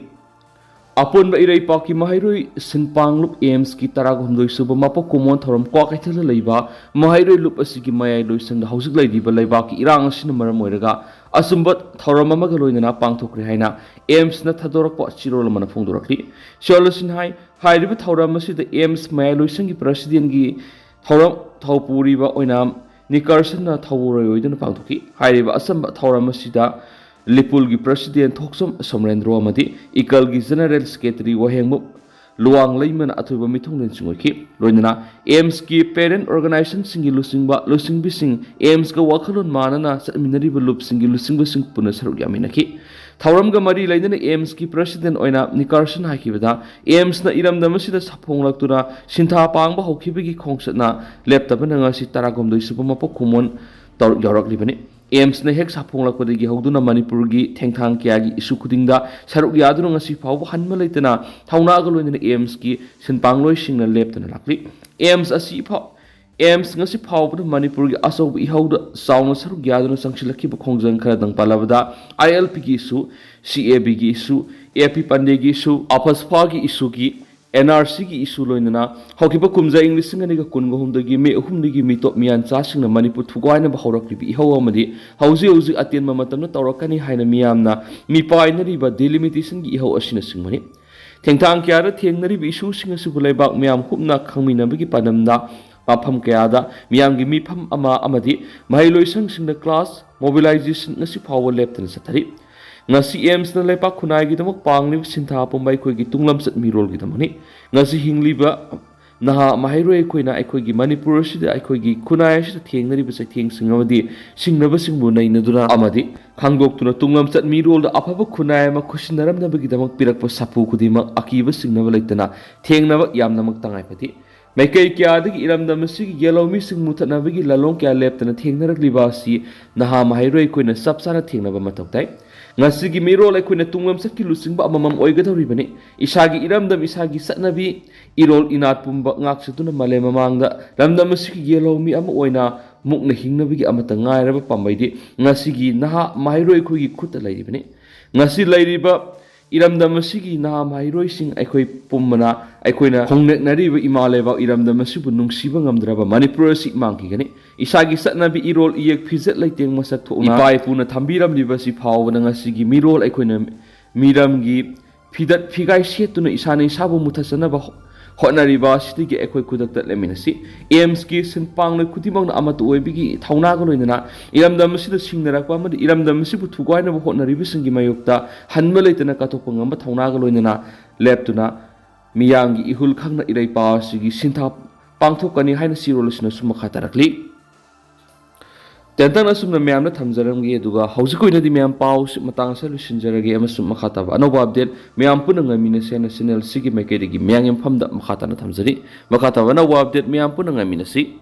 ꯑꯄꯨꯟꯕ ꯏꯔꯩꯄꯥꯛꯀꯤ ꯃꯍꯩꯔꯣꯏ ꯁꯤꯟꯄꯥꯡꯂꯨꯞ ꯑꯦꯝꯁꯀꯤ ꯇꯔꯥꯒ ꯍꯨꯝꯗꯣꯏ ꯁꯨꯕ ꯃꯄꯣꯛ ꯀꯨꯝꯑꯣꯟ ꯊꯧꯔꯝ ꯀ꯭ꯋꯥꯀꯩꯊꯦꯜꯗ ꯂꯩꯕ ꯃꯍꯩꯔꯣꯏ ꯂꯨꯞ ꯑꯁꯤꯒꯤ ꯃꯌꯥꯏ ꯂꯣꯏꯁꯪꯗ ꯍꯧꯖꯤꯛ ꯂꯩꯔꯤꯕ ꯂꯩꯕꯥꯛꯀꯤ ꯏꯔꯥꯡ ꯑꯁꯤꯅ ꯃꯔꯝ ꯑꯣꯏꯔꯒ ꯑꯆꯨꯝꯕ ꯊꯧꯔꯝ ꯑꯃꯒ ꯂꯣꯏꯅꯅ ꯄꯥꯡꯊꯣꯛꯈ꯭ꯔꯦ ꯍꯥꯏꯅ ꯑꯦꯝꯁꯅ ꯊꯥꯗꯣꯔꯛꯄ ꯆꯦꯔꯣꯜ ꯑꯃꯅ ꯐꯣꯡꯗꯣꯔꯛꯂꯤ꯫ ꯁꯤꯌꯣꯜ ꯑꯁꯤꯅ ꯍꯥꯏ, ꯍꯥꯏꯔꯤꯕ ꯊꯧꯔꯝ ꯑꯁꯤꯗ ꯑꯦꯝꯁ ꯃꯌꯥꯏꯂꯣꯏꯁꯪꯒꯤ ꯄ꯭ꯔꯁꯤꯗꯦꯟꯒꯤ ꯊꯧꯔꯝ ꯊꯧꯄꯨꯔꯤꯕ ꯑꯣꯏꯅꯥꯝ ꯅꯤꯀꯔꯁꯟꯅ ꯊꯧꯔꯣꯏ ꯑꯣꯏꯗꯨꯅ ꯄꯥꯡꯊꯣꯛꯈꯤ꯫ ꯍꯥꯏꯔꯤꯕ ꯑꯆꯝꯕ ꯊꯧꯔꯝ ꯑꯁꯤꯗ ꯂꯤꯄꯨꯜꯒꯤ ꯄ꯭ꯔꯁꯤꯗꯦꯟ ꯊꯣꯛꯆꯝ ꯁꯣꯃꯔꯦꯟꯗ꯭ꯔꯣ ꯑꯃꯗꯤ ꯏꯀꯜꯒꯤ ꯖꯦꯅꯔꯦꯜ ꯁꯦꯀ꯭ꯔꯦꯇꯔꯤ ꯋꯥꯍꯦꯡꯕꯝ ꯂꯨꯋꯥꯡ ꯂꯩꯃꯅ ꯑꯊꯣꯏꯕ ꯃꯤꯊꯨꯡꯂꯦꯟꯁꯤꯡ ꯑꯣꯏꯈꯤ꯫ ꯂꯣꯏꯅꯅ ꯑꯦꯝꯁꯀꯤ ꯄꯦꯔꯦꯟ ꯑꯣꯔꯒꯅꯥꯏꯖꯦꯁꯟꯁꯤꯡꯒꯤ ꯂꯨꯆꯤꯡꯕ, ꯂꯨꯆꯤꯡꯕꯤꯁꯤꯡ, ꯑꯦꯝꯁꯀ ꯋꯥꯈꯜꯂꯣꯟ ꯃꯥꯟꯅꯅ ꯆꯠꯃꯤꯟꯅꯔꯤꯕ ꯂꯨꯞꯁꯤꯡꯒꯤ ꯂꯨꯆꯤꯡꯕꯁꯤꯡ ꯄꯨꯟꯅ ꯁꯔꯨꯛ ꯌꯥꯃꯤꯟꯅꯈꯤ꯫ ꯊꯧꯔꯝꯒ ꯃꯔꯤ ꯂꯩꯅꯅ ꯑꯦꯝꯁꯀꯤ ꯄ꯭ꯔꯁꯤꯗꯦꯟ ꯑꯣꯏꯅ ꯅꯤꯀꯥꯔꯁꯟ ꯍꯥꯏꯈꯤꯕꯗ, ꯑꯦꯝꯁꯅ ꯏꯔꯝꯗꯝ ꯑꯁꯤꯗ ꯁꯥꯐꯣꯡꯂꯛꯇꯨꯅ ꯁꯤꯟꯊꯥ ꯄꯥꯡꯕ ꯍꯧꯈꯤꯕꯒꯤ ꯈꯣꯡꯆꯠꯅ ꯂꯦꯞꯇꯕꯅ ꯉꯁꯤ ꯇꯔꯥꯍꯨꯝꯗꯣꯏ ꯁꯨꯕ ꯃꯄꯣꯛ ꯀꯨꯝꯑꯣꯟ ꯇꯧꯔꯛ ꯌꯥꯎꯔꯛꯂꯤꯕꯅꯤ꯫ ꯑꯦꯝꯁꯅ ꯍꯦꯛ ꯁꯥꯐꯣꯡꯂꯛꯄꯗꯒꯤ ꯍꯧꯗꯨꯅ ꯃꯅꯤꯄꯨꯔꯒꯤ ꯊꯦꯡꯊꯥꯡ ꯀꯌꯥꯒꯤ ꯏꯁꯨ ꯈꯨꯗꯤꯡꯗ ꯁꯔꯨꯛ ꯌꯥꯗꯨꯅ ꯉꯁꯤ ꯐꯥꯎꯕ ꯍꯟꯕ ꯂꯩꯇꯅ ꯊꯧꯅꯥꯒ ꯂꯣꯏꯅꯅ ꯑꯦꯝꯁꯀꯤ ꯁꯤꯟꯄꯥꯡꯂꯣꯏꯁꯤꯡꯅ ꯂꯦꯞꯇꯅ ꯂꯥꯛꯂꯤ꯫ ꯑꯦꯝꯁ ꯑꯁꯤ ꯐꯥꯎ ꯑꯦꯝꯁ ꯉꯁꯤ ꯐꯥꯎꯕꯗ ꯃꯅꯤꯄꯨꯔꯒꯤ ꯑꯆꯧꯕ ꯏꯍꯧꯗ ꯆꯥꯎꯅ ꯁꯔꯨꯛ ꯌꯥꯗꯨꯅ ꯆꯪꯁꯤꯜꯂꯛꯈꯤꯕ ꯈꯣꯡꯖꯪ ꯈꯔꯗꯪ ꯄꯜꯂꯕꯗ, ꯑꯥꯏ ꯑꯦꯜ ꯄꯤꯒꯤ ꯏꯁꯨ, ꯁꯤ ꯑꯦ ꯕꯤꯒꯤ ꯏꯁꯨ, ꯑꯦ ꯄꯤ ꯄꯥꯟꯗꯦꯒꯤ ꯏꯁꯨ, ꯑꯐꯁꯐꯥꯒꯤ ꯏꯁꯨꯒꯤ, ꯑꯦꯟ ꯑꯥꯔ ꯁꯤꯒꯤ ꯏꯁꯨ ꯂꯣꯏꯅꯅ ꯍꯧꯈꯤꯕ ꯀꯨꯝꯖꯥ ꯏꯪ ꯂꯤꯁꯤꯡ ꯑꯅꯤꯒ ꯀꯨꯟꯒ ꯍꯨꯝꯗꯣꯏꯒꯤ ꯃꯦ ꯑꯍꯨꯝꯗꯒꯤ ꯃꯤꯇꯣꯞ ꯃꯤꯌꯥꯟꯆꯥꯁꯤꯡꯅ ꯃꯅꯤꯄꯨꯔ ꯊꯨꯒꯥꯏꯅꯕ ꯍꯧꯔꯛꯂꯤꯕ ꯏꯍꯧ ꯑꯃꯗꯤ ꯍꯧꯖꯤꯛ ꯍꯧꯖꯤꯛ ꯑꯇꯦꯟꯕ ꯃꯇꯝꯗ ꯇꯧꯔꯛꯀꯅꯤ ꯍꯥꯏꯅ ꯃꯤꯌꯥꯝꯅ ꯃꯤꯄꯥꯏꯅꯔꯤꯕ ꯗꯤꯂꯤꯃꯤꯇꯦꯁꯟꯒꯤ ꯏꯍꯧ ꯑꯁꯤꯅꯆꯤꯡꯕꯅꯤ꯫ ꯊꯦꯡꯊꯥꯡ ꯀꯌꯥꯗ ꯊꯦꯡꯅꯔꯤꯕ ꯏꯁꯨꯁꯤꯡ ꯑꯁꯤꯕꯨ ꯂꯩꯕꯥꯛ ꯃꯤꯌꯥꯝ ꯍꯨꯞꯅ ꯈꯪꯃꯤꯟꯅꯕꯒꯤ ꯄꯥꯟꯗꯝꯗ ꯃꯐꯝ ꯀꯌꯥꯗ ꯃꯤꯌꯥꯝꯒꯤ ꯃꯤꯐꯝ ꯑꯃ ꯑꯃꯗꯤ ꯃꯍꯩꯂꯣꯏꯁꯪꯁꯤꯡꯗ ꯀ꯭ꯂꯥꯁ ꯃꯣꯕꯤꯂꯥꯏꯖꯦꯁꯟ ꯉꯁꯤ ꯐꯥꯎꯕ ꯂꯦꯞꯇꯅ ꯆꯠꯊꯔꯤ꯫ ꯉꯁꯤ ꯑꯦꯝꯁꯅ ꯂꯩꯕꯥꯛ ꯈꯨꯟꯅꯥꯏꯒꯤꯗꯃꯛ ꯄꯥꯡꯂꯤꯕ ꯁꯤꯟꯊꯥ ꯄꯨꯝꯕ ꯑꯩꯈꯣꯏꯒꯤ ꯇꯨꯡꯂꯝꯆꯠ ꯃꯤꯔꯣꯜꯒꯤꯗꯃꯛꯅꯤ꯫ ꯉꯁꯤ ꯍꯤꯡꯂꯤꯕ ꯅꯍꯥ ꯃꯍꯩꯔꯣꯏ ꯑꯩꯈꯣꯏꯅ ꯑꯩꯈꯣꯏꯒꯤ ꯃꯅꯤꯄꯨꯔ ꯑꯁꯤꯗ, ꯑꯩꯈꯣꯏꯒꯤ ꯈꯨꯟꯅꯥꯏ ꯑꯁꯤꯗ ꯊꯦꯡꯅꯔꯤꯕ ꯆꯩꯊꯦꯡꯁꯤꯡ ꯑꯃꯗꯤ ꯁꯤꯡꯅꯕꯁꯤꯡꯕꯨ ꯅꯩꯅꯗꯨꯅ ꯑꯃꯗꯤ ꯈꯪꯗꯣꯛꯇꯨꯅ ꯇꯨꯡꯂꯝꯆꯠ ꯃꯤꯔꯣꯜꯗ ꯑꯐꯕ ꯈꯨꯟꯅꯥꯏ ꯑꯃ ꯈꯨꯠꯁꯤꯟꯅꯔꯝꯅꯕꯒꯤꯗꯃꯛ ꯄꯤꯔꯛꯄ ꯁꯥꯐꯨ ꯈꯨꯗꯤꯡꯃꯛ ꯑꯀꯤꯕ ꯆꯤꯡꯅꯕ ꯂꯩꯇꯅ ꯊꯦꯡꯅꯕ ꯌꯥꯝꯅꯃꯛ ꯇꯉꯥꯏ ꯐꯗꯦ꯫ ꯃꯥꯏꯀꯩ ꯀꯌꯥꯗꯒꯤ ꯏꯔꯝꯗꯝ ꯑꯁꯤꯒꯤ ꯌꯦꯜꯍꯧꯃꯤꯁꯤꯡ ꯃꯨꯊꯠꯅꯕꯒꯤ ꯂꯥꯂꯣꯡ ꯀꯌꯥ ꯂꯦꯞꯇꯅ ꯊꯦꯡꯅꯔꯛꯂꯤꯕ ꯑꯁꯤ ꯅꯍꯥ ꯃꯍꯩꯔꯣꯏ ꯑꯩꯈꯣꯏꯅ ꯆꯞ ꯆꯥꯅ ꯊꯦꯡꯅꯕ ꯃꯊꯧ ꯇꯥꯏ꯫ ꯉꯁꯤꯒꯤ ꯃꯤꯔꯣꯜ ꯑꯩꯈꯣꯏꯅ ꯇꯨꯡꯂꯝꯆꯠꯀꯤ ꯂꯨꯆꯤꯡꯕ ꯑꯃꯃꯝ ꯑꯣꯏꯒꯗꯧꯔꯤꯕꯅꯤ꯫ ꯏꯁꯥꯒꯤ ꯏꯔꯝꯗꯝ, ꯏꯁꯥꯒꯤ ꯆꯠꯅꯕꯤ, ꯏꯔꯣꯜ ꯏꯅꯥꯠ ꯄꯨꯝꯕ ꯉꯥꯛꯆꯗꯨꯅ ꯃꯥꯂꯦꯝ ꯃꯃꯥꯡꯗ ꯂꯝꯗꯝ ꯑꯁꯤꯒꯤ ꯌꯦꯜꯍꯧꯃꯤ ꯑꯃ ꯑꯣꯏꯅ ꯃꯨꯛꯅ ꯍꯤꯡꯅꯕꯒꯤ ꯑꯃꯠꯇ ꯉꯥꯏꯔꯕ ꯄꯥꯝꯕꯩꯗꯤ ꯉꯁꯤꯒꯤ ꯅꯍꯥ ꯃꯍꯩꯔꯣꯏ ꯑꯩꯈꯣꯏꯒꯤ ꯈꯨꯠꯇ ꯂꯩꯔꯤꯕꯅꯤ꯫ ꯉꯁꯤ ꯂꯩꯔꯤꯕ ꯏꯔꯝꯗꯝ ꯑꯁꯤꯒꯤ ꯅꯍꯥ ꯃꯍꯩꯔꯣꯏꯁꯤꯡ ꯑꯩꯈꯣꯏ ꯄꯨꯝꯕꯅ ꯑꯩꯈꯣꯏꯅ ꯈꯣꯡꯅꯦꯛꯅꯔꯤꯕ ꯏꯃꯥ ꯂꯩꯕꯥꯛ ꯏꯔꯝꯗꯝ ꯑꯁꯤꯕꯨ ꯅꯨꯡꯁꯤꯕ ꯉꯝꯗ꯭ꯔꯕ ꯃꯅꯤꯄꯨꯔ ꯑꯁꯤ ꯃꯥꯡꯈꯤꯒꯅꯤ꯫ ꯏꯁꯥꯒꯤ ꯆꯠꯅꯕꯤ, ꯏꯔꯣꯜ, ꯏꯌꯦꯛ, ꯐꯤꯖꯦꯠ ꯂꯩꯇꯦꯡ ꯃꯁꯛ ꯊꯣꯛꯅ ꯏꯄꯥ ꯏꯄꯨꯅ ꯊꯝꯕꯤꯔꯝꯂꯤꯕ ꯑꯁꯤ ꯐꯥꯎꯕꯗ ꯉꯁꯤꯒꯤ ꯃꯤꯔꯣꯜ ꯑꯩꯈꯣꯏꯅ ꯃꯤꯔꯝꯒꯤ ꯐꯤꯗꯠ ꯐꯤꯒꯥꯏ ꯁꯦꯠꯇꯨꯅ ꯏꯁꯥꯅ ꯏꯁꯥꯕꯨ ꯃꯨꯊꯠꯆꯅꯕ ꯍꯣꯠꯅꯔꯤꯕ ꯑꯁꯤꯗꯒꯤ ꯑꯩꯈꯣꯏ ꯈꯨꯗꯛꯇ ꯂꯦꯞꯃꯤꯟꯅꯁꯤ꯫ ꯑꯦꯝꯁꯀꯤ ꯁꯤꯟꯄꯥꯡꯂꯣꯏ ꯈꯨꯗꯤꯡꯃꯛꯅ ꯑꯃꯠꯇ ꯑꯣꯏꯕꯒꯤ ꯊꯧꯅꯥꯒ ꯂꯣꯏꯅꯅ ꯏꯔꯝꯗꯝ ꯑꯁꯤꯗ ꯁꯤꯡꯅꯔꯛꯄ ꯑꯃꯗꯤ ꯏꯔꯝꯗꯝ ꯑꯁꯤꯕꯨ ꯊꯨꯒꯥꯏꯅꯕ ꯍꯣꯠꯅꯔꯤꯕꯁꯤꯡꯒꯤ ꯃꯥꯌꯣꯛꯇ ꯍꯟꯕ ꯂꯩꯇꯅ ꯀꯠꯊꯣꯛꯄ ꯉꯝꯕ ꯊꯧꯅꯥꯒ ꯂꯣꯏꯅꯅ ꯂꯦꯞꯇꯨꯅ ꯃꯤꯌꯥꯝꯒꯤ ꯏꯍꯨꯜ ꯈꯪꯅ ꯏꯔꯩ ꯄꯥꯎ ꯑꯁꯤꯒꯤ ꯁꯤꯟꯊꯥ ꯄꯥꯡꯊꯣꯛꯀꯅꯤ ꯍꯥꯏꯅ ꯆꯦꯔꯣꯜ ꯑꯁꯤꯅꯁꯨ ꯃꯈꯥ ꯇꯥꯔꯛꯂꯤ꯫ ꯇꯦꯟꯇꯛꯅ ꯑꯁꯨꯝꯅ ꯃꯌꯥꯝꯗ ꯊꯝꯖꯔꯝꯒꯦ, ꯑꯗꯨꯒ ꯍꯧꯖꯤꯛꯀꯤ ꯑꯣꯏꯅꯗꯤ ꯃꯌꯥꯝ ꯄꯥꯎ ꯑꯁꯤ ꯃꯇꯥꯡ ꯑꯁꯤꯗ ꯂꯣꯏꯁꯤꯟꯖꯔꯒꯦ, ꯑꯃꯁꯨꯡ ꯃꯈꯥ ꯇꯥꯕ ꯑꯅꯧꯕ ꯑꯞꯗꯦꯠ ꯃꯌꯥꯝ ꯄꯨꯟꯅ ꯉꯥꯏꯃꯤꯟꯅꯁꯦ ꯍꯥꯏꯅ ꯆꯦꯅꯦꯜ ꯑꯁꯤꯒꯤ ꯃꯥꯏꯀꯩꯗꯒꯤ ꯃꯌꯥꯝꯒꯤ ꯃꯐꯝꯗ ꯃꯈꯥ ꯇꯥꯅ ꯊꯝꯖꯔꯤ꯫ ꯃꯈꯥ ꯇꯥꯕ ꯑꯅꯧꯕ ꯑꯞꯗꯦꯠ ꯃꯌꯥꯝ ꯄꯨꯟꯅ ꯉꯥꯏꯃꯤꯟꯅꯁꯤ꯫